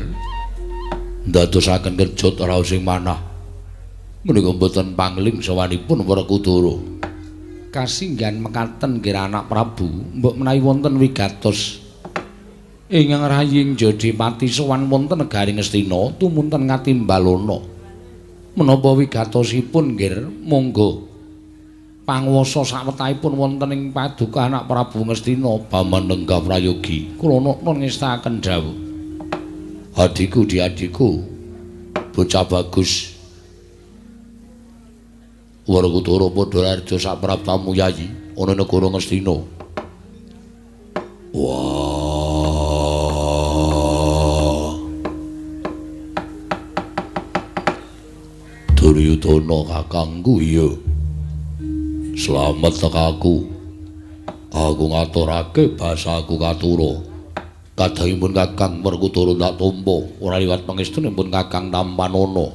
ndadosaken kejut raos sing manah menika mboten pangling sawanipun Werkudara. Kasinggihan mekaten nggih anak Prabu, mbok menawi wonten wigatos ingkang raying Jodipati sowan wonten negari Ngastina tumunten ngatimbalana. Menapa wigatosipun nggih monggo panguwasa sawetahipun wonten ing paduka anak Prabu Ngastina Paman Lenggah Prayogi. Kula nuwun ngestakaken dawuh. Adhiku diadhiku bocah bagus Werkudara padha raja saprabtamu Yayi ana negara Ngastina. Wah. Duryudana kakangku iya. Slamet tekaku. Aku ngaturake basaku katura. Kadangipun Kakang Werkudara tak tampa, ora liwat pangestunipun Kakang tampanana.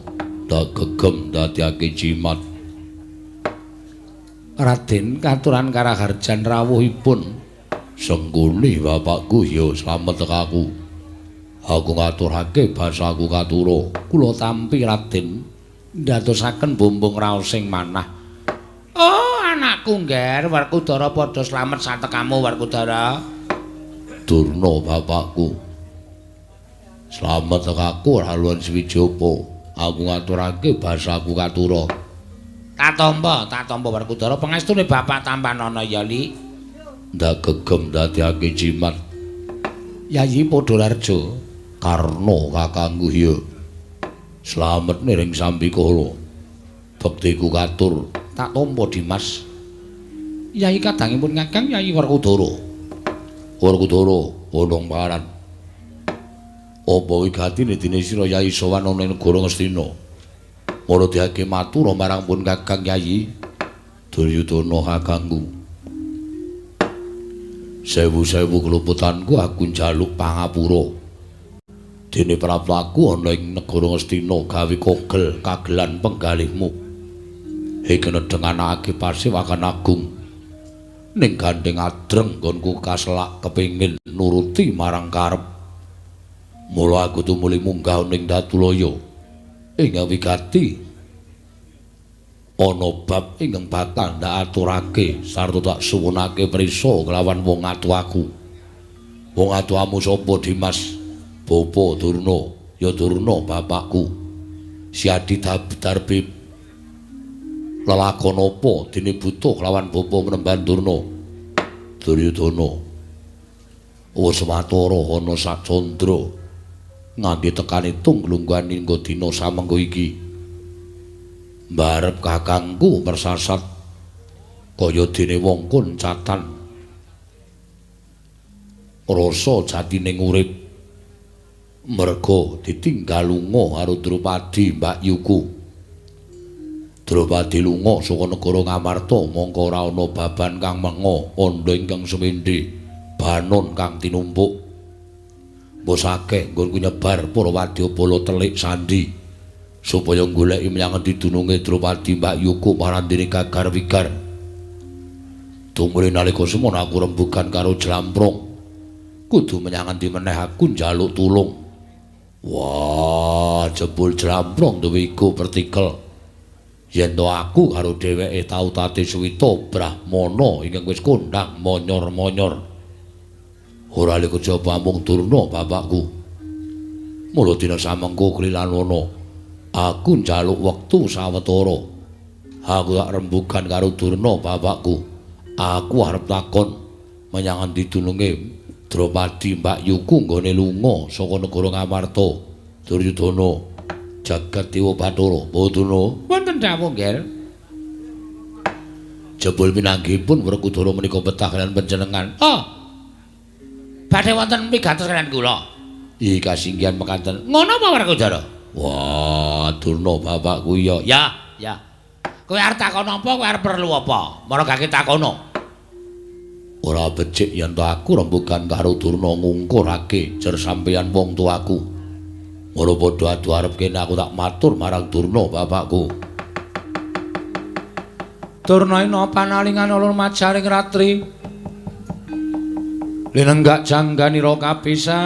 Tak gegem dadiake jimat. Raden katuran karaharjan rawuhipun Sengkuni bapakku ya slamet tekaku. Aku ngaturake basaku katura. Kula tampi Raden ndadosaken bumbung raos sing manah. Oh anakku ngger Werkudara padha slamet satekamu Werkudara. Durna bapakku. Slamet tekaku raluan Swijapa. Aku ngaturake basaku katura. Tak tampa Werkudara pangestune bapak tampanana ya Li. Ndak gegem dadiake jimat. Yayi Padhararja Karna kakangku ya. Slamet niring sambikala. Bektiku katur tak tampa Dimas. Yayi kadangipun Kakang Yayi Werkudara. Werkudara wonong paran. Apa wigatine dene sira Yayi sowan ana ing negara Ngastina? Mara diake matur marang pun Kakang Yayi Duryudana kakangku. Sewu-sewu keluputanku aku njaluk pangapura. Dene praptaku ana ing negara Ngastina gawe kogel kagelan penggalihmu. Iki nedheng anake Pasewakan Agung. Ning gandeng adreng nggonku kaselak kepengin nuruti marang karep. Mula aku tumuli munggah ning Datulaya. Ingkang wigati ana bab ingkang bakal ndak aturake sarta tak suwunake prisa kelawan wong atuaku. Wong atuamu sapa Dimas? Bapa Durna, ya Durna bapakku. Siadi Darbi lelakon apa dene butuh kelawan bapa menemban Durna? Duryudana. Wis watara ana sacandra nganti tekane tunglungguhan hingga dina samengko iki. Mbarep kakangku mersasat kaya dene wong koncatan. Rasa jatining urip merga ditinggal lunga karo Drupadi mbakyuku. Drupadi lunga saka negara Ngamarta mongko ora ana baban kang menga andha ingkang semendhe banon kang tinumpuk. Mbok akeh nggonku nyebar para wadyabala telik sandi. Supaya goleki menyang endi dununge Drupadi Mbak Yuku marandene gagar wigar. Tumuli nalika semono aku rembugan karo Jlamprong. Kudu menyang endi meneh aku njaluk tulung. Wah, jebul Jlamprong duwe iku pertikel. Yen to aku karo dheweke tau tate suwita brahmana ingkang wis kondhang monyor-monyor. Ora lek kejaba amung Durna bapakku. Mula dina samengko klilanana aku njaluk wektu sawetara. Aku tak rembugan karo Durna bapakku. Aku arep takon menyang endi dununge Drupadi Mbak Yuku nggone lunga saka negara Ngamarta. Duryudana jagat dewa Bathara. Durna, wonten dawuh, Nggih. Jebul pinanggihipun Werkudara menika betah kaliyan panjenengan. Oh. Badhe wonten pigatos kaliyan kula. Ih, kasinggihan mekaten. Ngono apa Werkudara? Wah, Durna bapakku iya. Ya, ya. Kowe arep takon apa, kowe arep perlu apa? Mara gake takono. Ora becik yen to aku rembugan karo Durna ngungkurake jer sampeyan wong tuaku. Ora padha adu arep kene aku tak matur marang Durna bapakku. Durna ina panalingan alur majaring ratri. Linenggak jangganira kapisanan.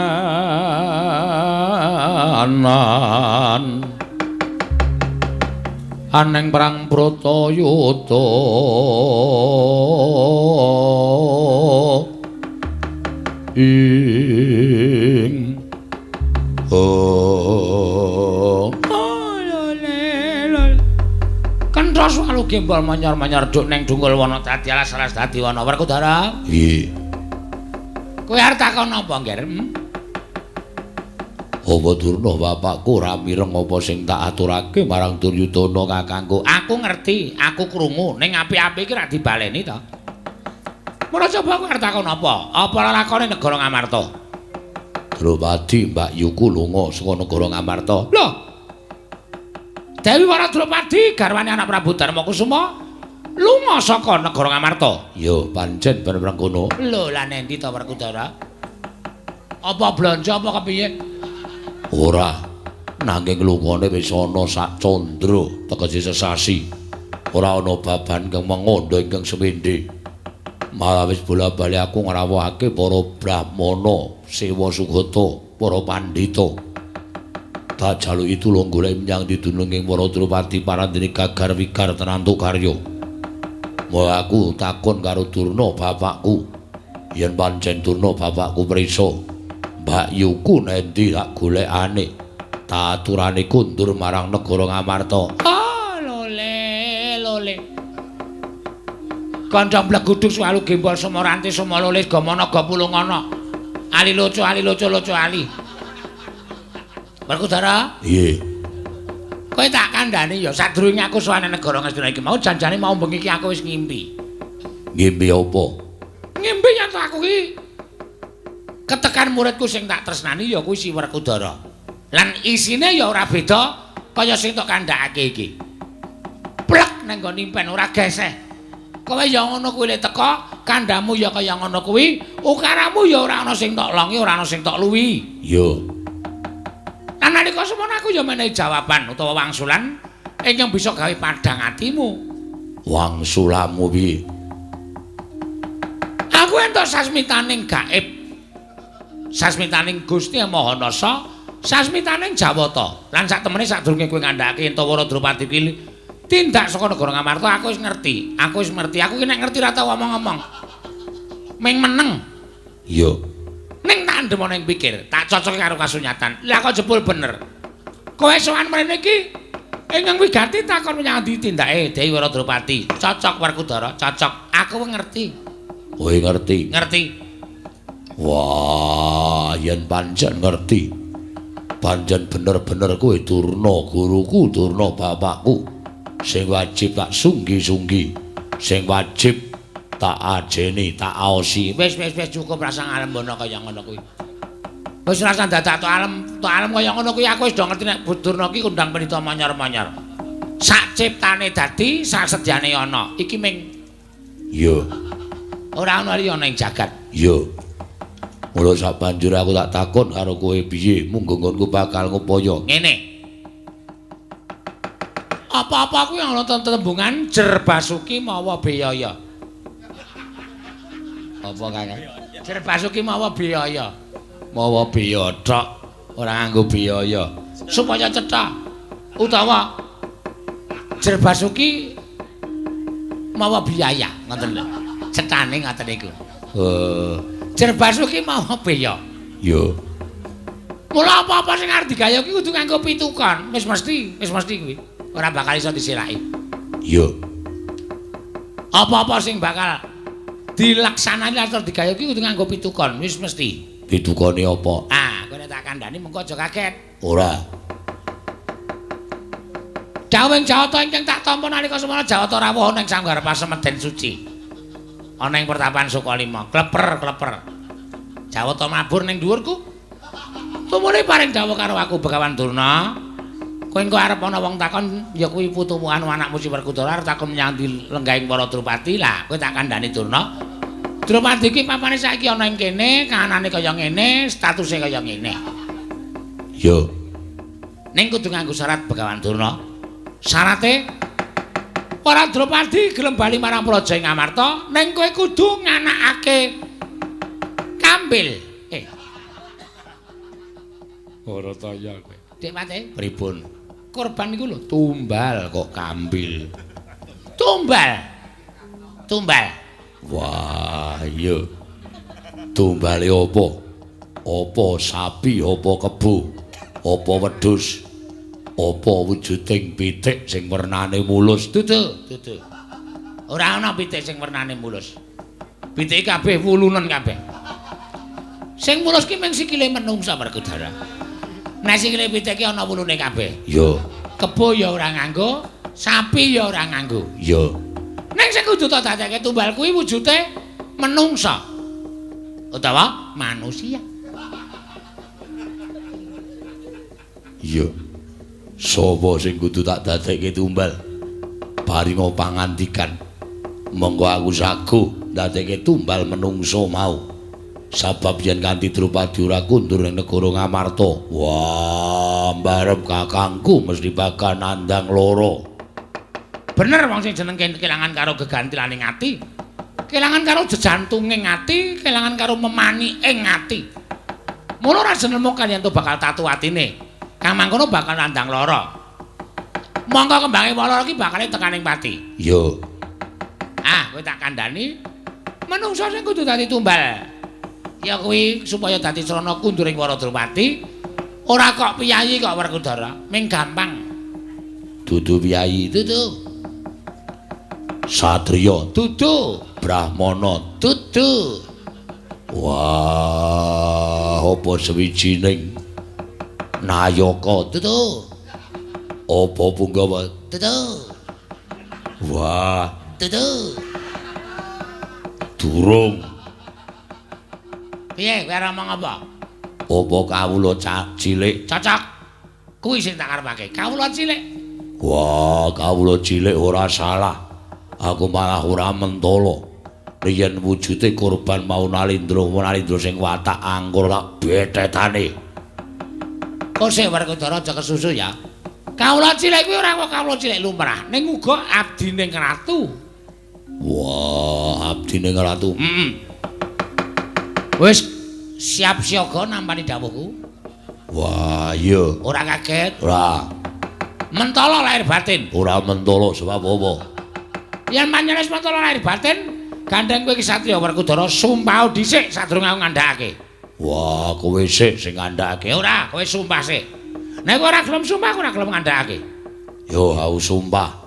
Aneng perang Bratayuda ing oh kenthos walu gembol manyor-manyor duk neng dungul wana dadi alas-alas dadi wana. Werkudara, nggih. Kowe arep takon apa, Ngger? Apa Durna bapakku ora mireng apa sing tak aturake marang Duryudana kakangku? Aku ngerti, aku krungu, ning apik-apik iki ra dibaleni to. Mula coba kowe arep takon apa? Apa lelakone negara Ngamarta? Drupadi Mbak Yuku lunga saka negara Ngamarta. Lho. Dewi Wara Drupadi garwane anak Prabu Darmakusuma lunga saka negara Ngamarta. Ya, pancen bener kono. Lho, lah nendi to Werkudara? Apa blonjo apa kepiye? Ora, nanging lungane wis ana sak candra tegese sesasi. Ora ana baban kang mengondo ingkang semende. Malah wis bola-bali aku ngrawuhake para brahmana, sewa sugata, para pandhita. Tak jaluki tulung golek menyang didununging para Drupadi parandene gagar wigar tenantu karya. Mula aku takon karo Durna bapakku. Yen pancen Durna bapakku prisa, Mbak Yuku nendi tak golekane. Tak aturane kundur marang negara Ngamarta. Oh, lole, lole. Kanca bleguduk suwalu gembol sumaranti sumalolis gamana gapulungana. Ali lucu, ali lucu, lucu ali. Werkudara? Nggih. Kowe tak kandhani ya sadurunge aku sowan negara Ngastina iki mau janjane mau bengi iki aku wis ngimpi. Ngimpi apa? Ngimpi yen aku ki ketekan muridku sing tak tresnani ya kuwi si Werkudara. Lan isine ya ora beda kaya sing tok kandhakake iki. Plek nang nggon impen ora geseh. Kowe ya ngono kuwi le teka, kandhamu ya kaya ngono kuwi, ukaramu ya ora ana sing tok longi, ora ana sing tok luwi. Iya. Lan nalika semono aku ya menehi jawaban utawa wangsulan ingkang bisa gawe padhang atimu. Wangsulamu piye? Aku entuk sasmitaning gaib. Sasmitaning Gusti Maha Nasa, sasmitaning Jawata. Lan sak temene sadurunge kowe ngandhakake yen Wara Drupadi kuwi tindak saka negara Ngamarta, aku wis ngerti. Aku wis ngerti. Aku ki nek ngerti ora tau omong-omong. Ming meneng. Iya. Ning tak andhem ana ing pikir, tak cocoke karo kasunyatan. Lah kok jebul bener. Kowe sowan mrene iki ingkang wigati takon menyang ndi tindake Dewi Wara Drupadi. Cocok Werkudara, cocok. Aku ngerti. Kowe ngerti? Ngerti. Wah, yen pancen ngerti. Pancen bener-bener kowe Durna guruku, Durna bapakku. Sing wajib tak sunggi-sunggi, sing wajib tak ajeni, tak aosi. Wis wis wis cukup rasa ngalembono kaya ngono kuwi. Wis rasa dadak tok alem, tok alem kaya ngono kuwi aku wis do ngerti nek Durna ki kondang pendhita manyor-manyor. Sak ciptane dadi, sak sedyane ana. Iki ming iya. Ora ana liya ning jagat. Iya. Mula sabanjur aku tak takon karo kowe piye munggo nggonku bakal ngupaya. Ngene. Apa-apa kuwi ana tembungan Jer Basuki mawa biyaya. Apa Kakang? Jer Basuki mawa biyaya. Mawa biya tok, ora nganggo biyaya. Supaya cetha. Utawa Jer Basuki mawa biaya, ngoten lho. Cethane ngoten niku. Oh. Jer Basuki mawa biya. Yo. Mula apa-apa sing arep digawe iki kudu nganggo pitukon. Wis mesti kuwi. Ora bakal iso disilaki. Yo. Apa-apa sing bakal dilaksanani lan digawe iki kudu nganggo pitukon, wis mesti. Pitukone apa? Ah, kowe nek tak kandhani mengko aja kaget. Ora. Dawuhing Jawata ingkang tak tampa nalika semana Jawata rawuh ana ing sanggar pasemeden suci. Ana ing pertapan Sukalima, kleper-kleper. Jawata mabur ning dhuwurku. Tumune paring dawuh karo aku Begawan Durna. Kowe engko arep ana wong takon ya kuwi putumu anu anakmu si Werkudara arep takon menyang lenggahing para Drupadi. Lah kowe tak kandhani Durna. Drupadi iki papane saiki ana ing kene, kahanane kaya ngene, statuse kaya ngene. Yo. Ning kudu nganggo syarat Begawan Durna. Syarate para Drupadi gelem bali marang Praja ing Amarta, ning kowe kudu nganakake kambil. Ora taya kowe. Dik Pate, pripun? Korban iku lho tumbal kok kambil. Tumbal. Tumbal. Wah, iya. Tumbale apa? Apa sapi, apa kebo, apa wedhus, apa wujuding pitik sing wernane mulus? Dudu, dudu. Ora ana pitik sing wernane mulus. Pitike kabeh wulunen kabeh. Sing mulus ki mung sikile menungsa Werkudara. Nek sikile pitik ki ana wulune kabeh. Iya. Kebo ya ora nganggo, sapi ya ora nganggo. Iya. Ning sing kudu tak dadekke tumbal kuwi wujude menungsa. Utawa manusia. Iya. Sapa sing kudu tak dadekke tumbal? Paringa pangandikan. Monggo aku sagu dadekke tumbal menungsa mau. Sabab yen kanthi Drupadi ora kundur ning negara Ngamarta. Wah, mbarep kakangku mesti bakal nandang loro. Bener wong sing jeneng kelangan karo gegantilane ati. Kelangan karo jejantunging ati, kelangan karo memani ing ati. Mula ora jeneng kaliyan to bakal tatu atine. Kang mangkono bakal nandang lara. Mongko kembange lara iki bakale tekaning pati. Iya. Ah, kowe tak kandhani menungsa sing kudu dadi tumbal. Ya kuwi supaya dadi srana kunduring para Drupadi. Ora kok piyayi kok Werkudara, ming gampang. Dudu piyayi, dudu. Satriya, dudu. Brahmana, dudu. Wah, apa sewijining nayaka, dudu. Apa punggawa, dudu. Wah, dudu. Durung. Piye kowe arep ngomong apa? Apa kawula cilik? Cocok. Kuwi sing tak karepake. Kawula cilik. Wah, kawula cilik ora salah. Aku malah ora mentala. Yen wujude korban mau Nalindra, Nalindra sing watak angkur tak bethetane. Kok sik Werkudara aja kesusu ya. Kawula cilik kuwi ora kok kawula cilik lumrah, ning uga abdine ratu. Wah, abdine ratu. Heeh. Wis siap siaga nampani dawuhku. Wah, iya. Ora kaget. Ora. Mentala lahir batin. Ora mentala sebab apa? Yen panjenengan wis mentala lahir batin, gandeng kowe iki satriya Werkudara sumpah dhisik sadurunge aku ngandhakake. Wah, kowe sik sing ngandhakake. Ora, kowe sumpah sik. Nek kowe ora gelem sumpah, aku ora gelem ngandhakake. Yo, aku sumpah.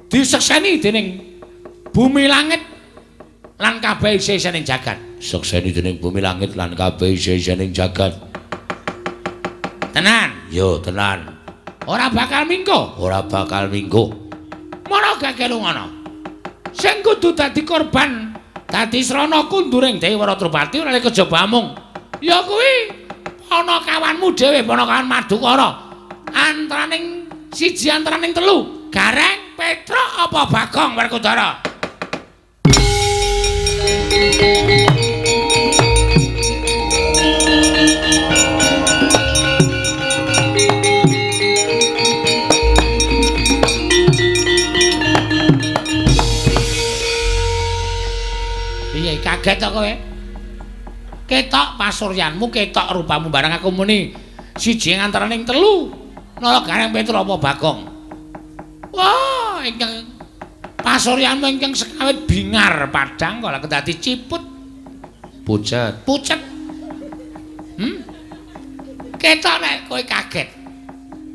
Disekseni dening bumi langit lan kabeh isih-isining jagat. Sekseni dening bumi langit lan kabeh isih-isining jagat. Tenan? Yo, tenan. Ora bakal mingko. Ora bakal mingko. Mono gage lungono. Sing kudu dadi korban, dadi srana kunduring Dewi Drupadi ora kejaba amung. Ya kuwi ana kawanmu dhewe, ana kawan Madukara. Antaraning siji antaraning telu, Gareng, Petruk apa Bagong Werkudara? Piye kaget to kowe? Ketok pasuryanmu, ketok rupamu barang aku muni siji antaraning telu. Nala Gareng Petro apa Bagong? Wah, ingkang pasuryanmu ingkang sekawit bingar padhang kok lak dadi ciput. Pucet. Pucet. Ketok nek kowe kaget.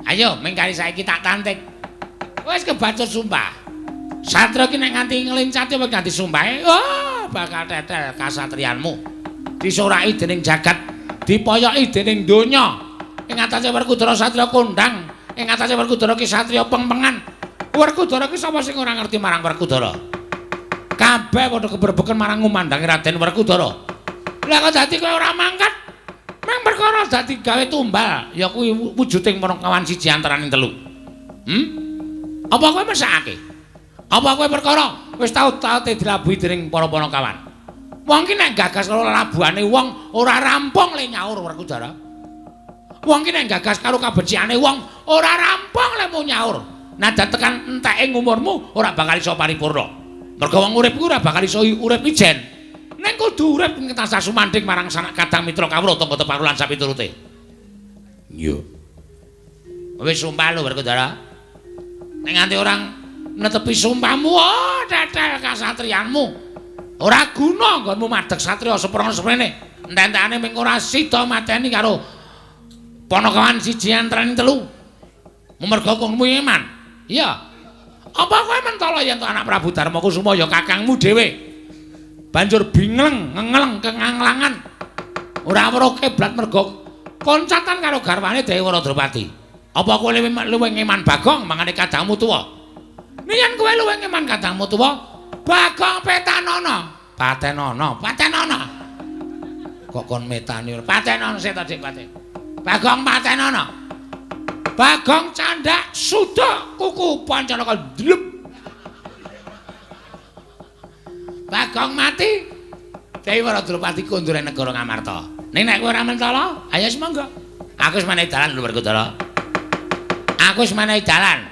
Ayo mengkari saiki tak tantik. Wis kebacut sumpah. Satria ki nek nganti nglencati apa nganti sumpahe, wah bakal tetel kasatriyanmu. Disoraki dening jagat, dipoyoki dening donya. Ing atase Werkudara satriya kondang, ing atase Werkudara ki satriya pengpengan. Werkudara ki sapa sing ora ngerti marang Werkudara? Kabeh padha keberbeken marang ngumandangi Raden Werkudara. Lah kok dadi kowe ora mangkat? Meng perkara dadi gawe tumbal, ya kuwi wujuding panakawan siji antaraning telu. Apa kowe mesakake? Apa kowe perkara wis tau-taute dilabuhi dening para panakawan? Wong ki nek gagas karo labuhane wong ora rampung le nyaur Werkudara. Wong ki nek gagas karo kabecikane wong ora rampung le mu nyaur. Najan tekan enteke umurmu ora bakal iso paripurna. Mergo wong urip kuwi ora bakal iso urip ijen. Ning kudu urip tansah sumandhing marang sanak kadang mitra kawruh tangga teparo lan sapiturute. Iya. Wis sumpah lho Werkudara. Nek nganti orang netepi sumpahmu, oh tetel kasatriyanmu. Ora guna nggonmu madheg satriya seprana seprene. Entek-entekane ming ora sida mateni karo panakawan siji antaraning telu. Merga kongmu iman. Iya. Apa kowe mentala yen to anak Prabu Darma Kusuma ya kakangmu dhewe? Banjur bingleng, ngengleng kenganglangan. Ora weruh kiblat merga koncatan karo garwane Dewi Waradropati. Apa kowe luwih ngeman Bagong mangane kadangmu tuwa? Yen kowe luwih ngeman kadangmu tuwa, Bagong petanono. Patenono, patenono. Kok kon metani ora? Patenono sik to, Dik, paten. Bagong patenono. Bagong candak suda kuku Pancanaka dlep. Bagong mati. Dewi Waradropati kondur negara Ngamarta. Ning nek kowe ora mentala, ayo wis monggo. Aku wis menehi dalan lho Werkudara. Aku wis menehi dalan.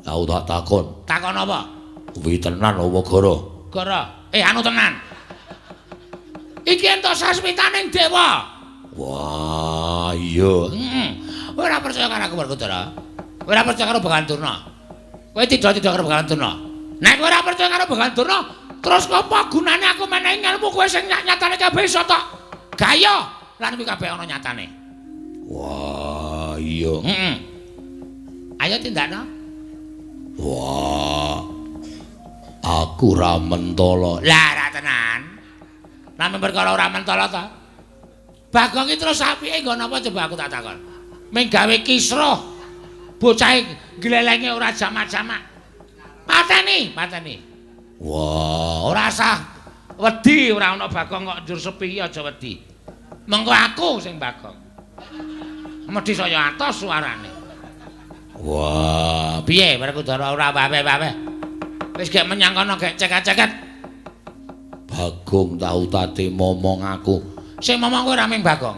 Tau tak takon. Takon apa? Kuwi tenan apa gara? Gara. Anu tenan. Iki entuk sasmitaning dewa. Wah, iya. Ora percaya karo aku Werkudara. Ora percaya karo Begawan Durna. Kowe tidak-tidak karo Begawan Durna. Nek kowe ora percaya karo Begawan Durna, terus apa gunane aku menehi ngelmu kowe sing nyatane kabeh iso tok gaya lan kuwi kabeh ana nyatane. Wah, iya. Ayo tindakno. Wah. Aku ra mentala. Lah ra tenan. Lah perkara ora mentala ta. Bagong iki terus apike nggon apa coba aku tak takon. Ming gawe kisruh. Bocahe glelenge ora jamak-jamak. Pateni, pateni. Wah, ora sah wedi ora ana Bagong kok njur sepi aja wedi. Mengko aku sing Bagong. Medhi saya atos suarane. Wah, piye Werkudara ora wae-wae. Wis gek menyang kono gek ceket-ceket. Bagong tau tate momong aku. Sing momong kowe ora ming Bagong.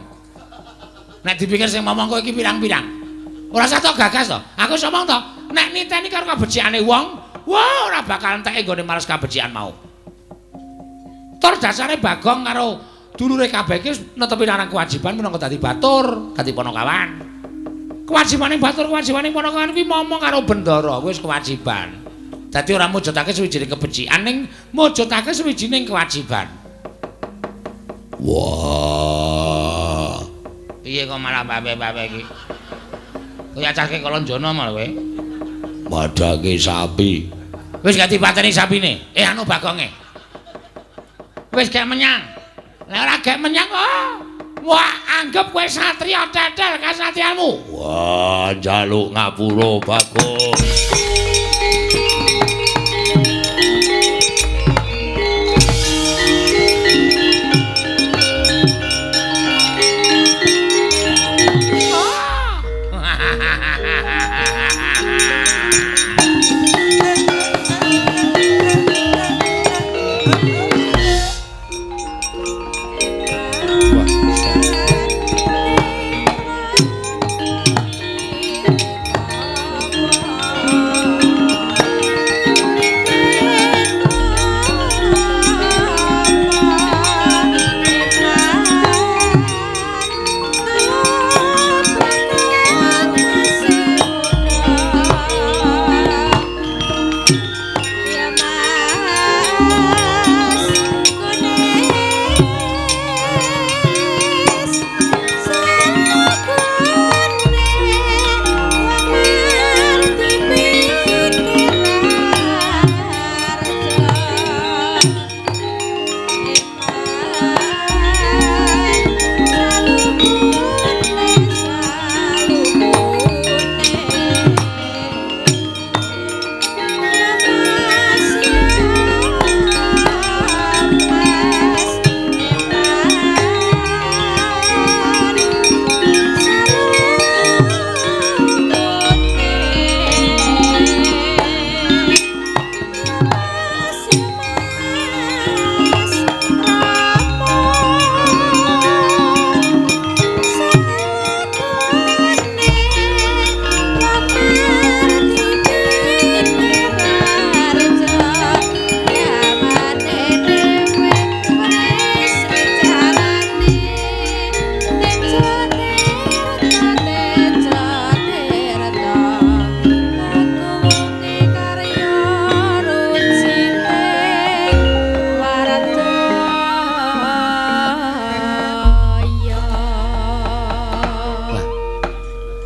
Nek dipikir sing momong kowe iki pirang-pirang. Ora usah tok gagas to. Aku wis omong to, nek niteni karo kabecikane wong, wah ora bakal enteke nggone males kabecikan mau. Tur dasare Bagong karo dulure kabeh iki netepi marang kewajiban minangka dadi batur, dadi panakawan. Kewajibane batur, kewajibane panakawan kuwi momong karo bendara, kuwi wis kewajiban. Dadi ora mujudake suwijining kebecikan ning mujudake suwijining kewajiban. Wah. Piye kok malah babe-babe iki? Kowe acahke kalonjono malah kowe. Madhake sapi. Wis gak dipateni sapine. Anu Bagonge. Wis gak menyang. Lah ora gak menyang kok. Wah, anggap kowe satriya tetel kasatriyanmu. Wah, njaluk ngapura Bagong. Wah.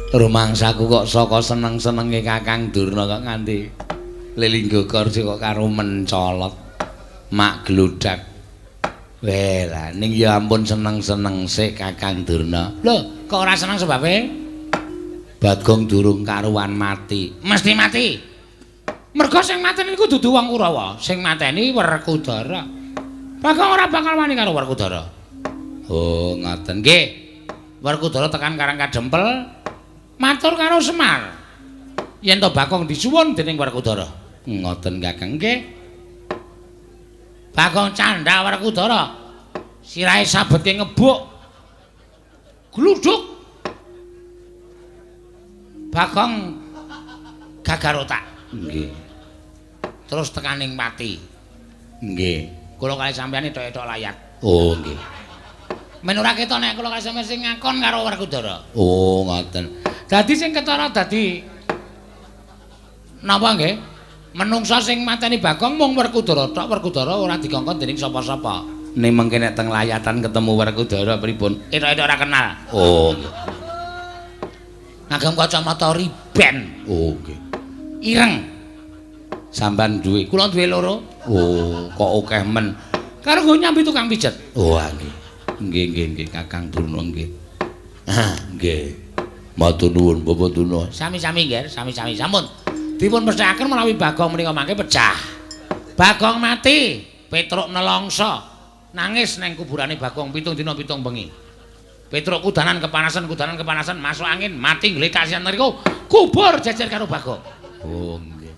Rumangsaku kok saka seneng-senenge Kakang Durna kok nganti lelinggo kursi kok karo mencolot. Mak gludak. Weh lah ning ya ampun seneng-seneng sik Kakang Durna. Lho, kok ora seneng sebabe? Bagong durung karuan mati. Mesti mati. Mergo sing mateni niku dudu wong Kurawa, sing mateni Werkudara. Bagong ora bakal wani karo Werkudara. Oh, ngoten nggih. Werkudara tekan Karang Kadempel matur karo Semar. Yen to Bagong disuwun dening Werkudara. Ngoten Kakang nggih. Bagong candha Werkudara. Sirahe sabetke ngebuk. Gluduk. Bagong gagar otak. Nggih. Terus tekaning pati. Nggih. Kula kali sampeyan ethok-ethok layat. Oh, nggih. Men ora ketok nek kula kali sampeyan sing ngakon karo Werkudara. Oh, ngoten. Dadi sing ketara dadi napa nggih? Menungsa sing mateni Bagong mung Werkudara tok. Werkudara ora dikongkon dening sapa-sapa. Ning mengke nek teng layatan ketemu Werkudara pripun? Ethok-ethok ora kenal. Oh, nggih. Ngagem kacamata riben. Oh, nggih. Ireng. Sampean duwe? Kula duwe loro. Oh, kok akeh men. Karo nggo nyambi tukang pijet. Oh, nggih. Nggih, nggih, nggih, Kakang Durna nggih. Nggih. Matur nuwun Bapak Durna. Sami-sami nggih, sami-sami. Sampun. Dipun pesthekaken menawi Bagong menika mangke pecah. Bagong mati, Petruk nelongso. Nangis neng kuburane Bagong 7 dina 7 bengi. Petruk kudanan kepanasan, masuk angin, mati nglekak sian mriku, kubur jejer karo Bagong. Oh, nggih.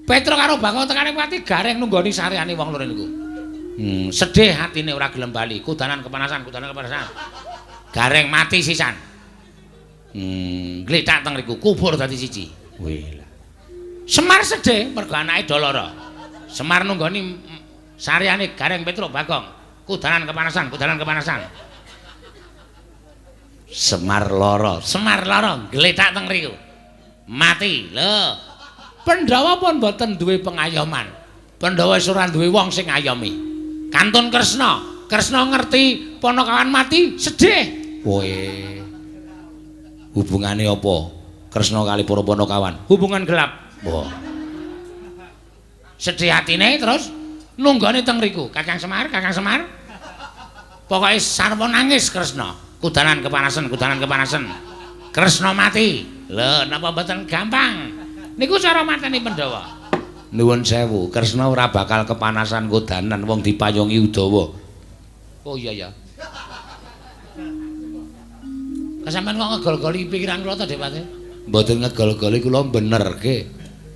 Petruk karo Bagong tekane pati gareng nunggoni sareane wong loro niku. Sedih hatine ora gelem bali, kudanan kepanasan. Gareng mati sisan. Gletak teng riku, kubur dadi siji. Wih lah. Semar sedih mergo anake do lara. Semar nunggoni sareane Gareng Petruk Bagong. Kudanan kepanasan. Semar lara, gletak teng riku. Mati. Lho. Pandhawa pun mboten duwe pengayoman. Pandhawa wis ora duwe wong sing ngayomi. Kantun Kresna, Kresna ngerti Panakawan mati, sedih. Kowe hubungane apa? Kresna kali para Panakawan. Hubungan gelap. Wah. Sedih atine terus nunggone teng riku. Kakang Semar, Kakang Semar. Pokoke sarwa nangis Kresna. Kudanan kepanasan. Kresna mati. Lho, napa mboten gampang? Niku cara mateni Pandhawa. Nuwun sewu, Kresna ora bakal kepanasan kudanan wong dipayungi Udawa. Oh iya ya. Sampeyan kok ngegol-goli pikiran kula to, Depate? Mboten ngegol-goli kula benerke.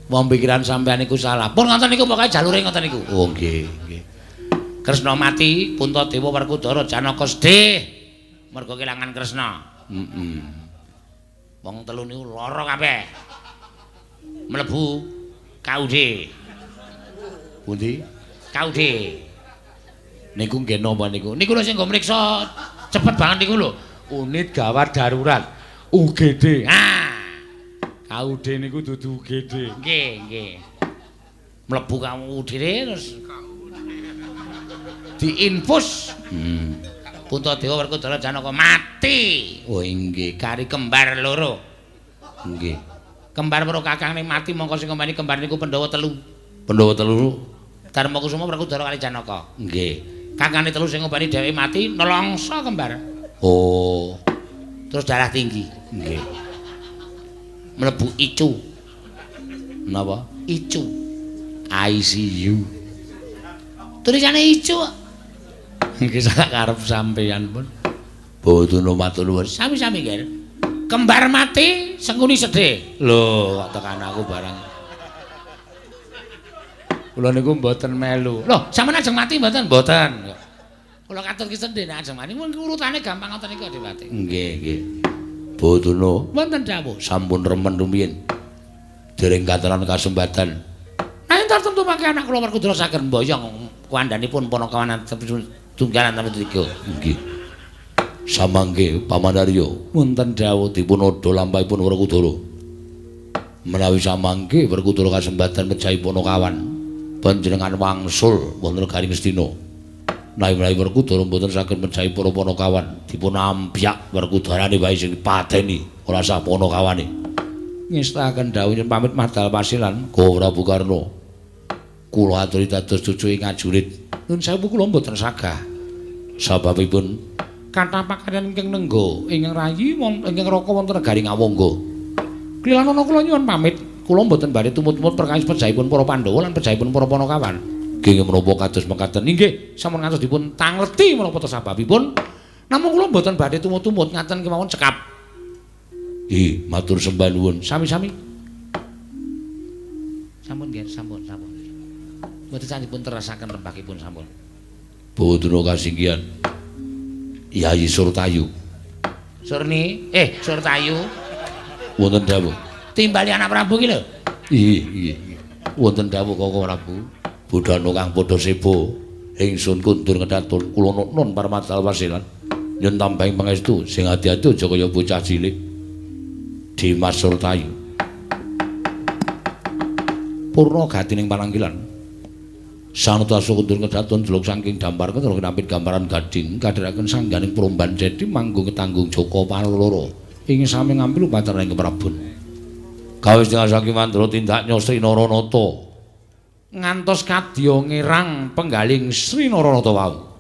Wong pikiran sampeyan niku salah. Pun ngoten niku pokoke jalure ngoten niku. Oh nggih, nggih. Kresna mati, Puntadewa Werkudara Janaka sedih mergo kelangan Kresna. Heeh. Wong telu niku lara kabeh. Mlebu KUD. Pundi? KUD. Niku nggih napa niku? Niku lho sing nggo mriksa cepet banget niku lho. Unit Gawat Darurat UGD. Ah. KUD niku dudu UGD. Nggih, nggih. Mlebu KUD terus diinfus. Puntadewa Werkudara Janaka mati. Oh nggih, kari kembar loro. Nggih. Kembar loro kakangne mati mongko sing ngomeni kembar niku Pandhawa telu. Pandhawa telu Darma Kusuma Werkudara kali Janaka. Nggih. Kakane telu sing ngopeni dheweke mati nelongso kembar. Oh. Terus darah tinggi. Nggih. Mlebu icu. Napa? Icu. ICU. Tulisane icu. Nggih sak karep sampeyan pun. Boten matur nuwun. Sami-sami nggih. Kembar mati, Sengkuni sedih. Lho, kok tekan aku barang. Kula niku mboten melu. Lho, sampeyan ajeng mati mboten? Mboten. Kula katur ki sedih nek ajeng mati. Mun urutane gampang ngoten niku Adipati. Nggih, nggih. Boten wonten dawuh. Sampun remen rumiyin. Dereng kataran kasembatan. Nanging tartemtu mangke anak kula Werkudara saged mboyong kuandhanipun Panakawan tunggalan tamu tiga. Nggih. Samangke Paman Arya wonten dawuh dipun odha lampahipun Werkudara. Menawi samangke Werkudara kasembatan mejahi Panakawan, panjenengan wangsul wonten negari Ngastina. Nawi-nawi Werkudara mboten saged mejahi para Panakawan, dipun ampyak Werkudarane wae sing dipateni, ora sah Panakawane. Ngestaken dawuh yen pamit madal pasilan, Go Prabu Karna. Kula aturi dados cucu ing ajurit. Nun sewu kula mboten sagah. Sababipun kathah pakaryan ingkang nengga ingkang rayi wonten ingkang raka wonten negari Ngawangga. Klilanana kula nyuwun pamit, kula mboten badhe tumut-tumut perkawis pejahipun para Pandhawa lan pejahipun para Panakawan. Nggih menapa kados mekaten? Inggih, sampun ngantos dipun tangleti menapa ta sababipun? Namung kula mboten badhe tumut-tumut ngaten kemawon cekap. Nggih, matur sembah nuwun. Sami-sami. Sampun nggih, sampun, sampun. Mboten sanipun terasaken rembakipun sampun. Bodro kasinggihan. Yayi Surtayu. Surni, Surtayu. Wonten dawuh. Timbali anak Prabu iki lho. Nggih, nggih. Wonten dawuh Koko Prabu. Budhana kang padha sebo, ingsun kundur ngedatun kula nun parmadal wasilan. Nyun tambahing pangestu sing ati-ati aja kaya bocah cilik. Dimas Surtayu. Purna gatining pananggilan. Sanuta kundur kedaton jeluk saking dampar ketara kinampit gambaran gading kadheraken sangganing promban jedi manggung ketanggung Joko Panuloro ing sami ngambil upacara ing Prabon. Gawe setengah saking mandra tindak Sri Naranata ngantos kadya ngirang penggaling Sri Naranata wau.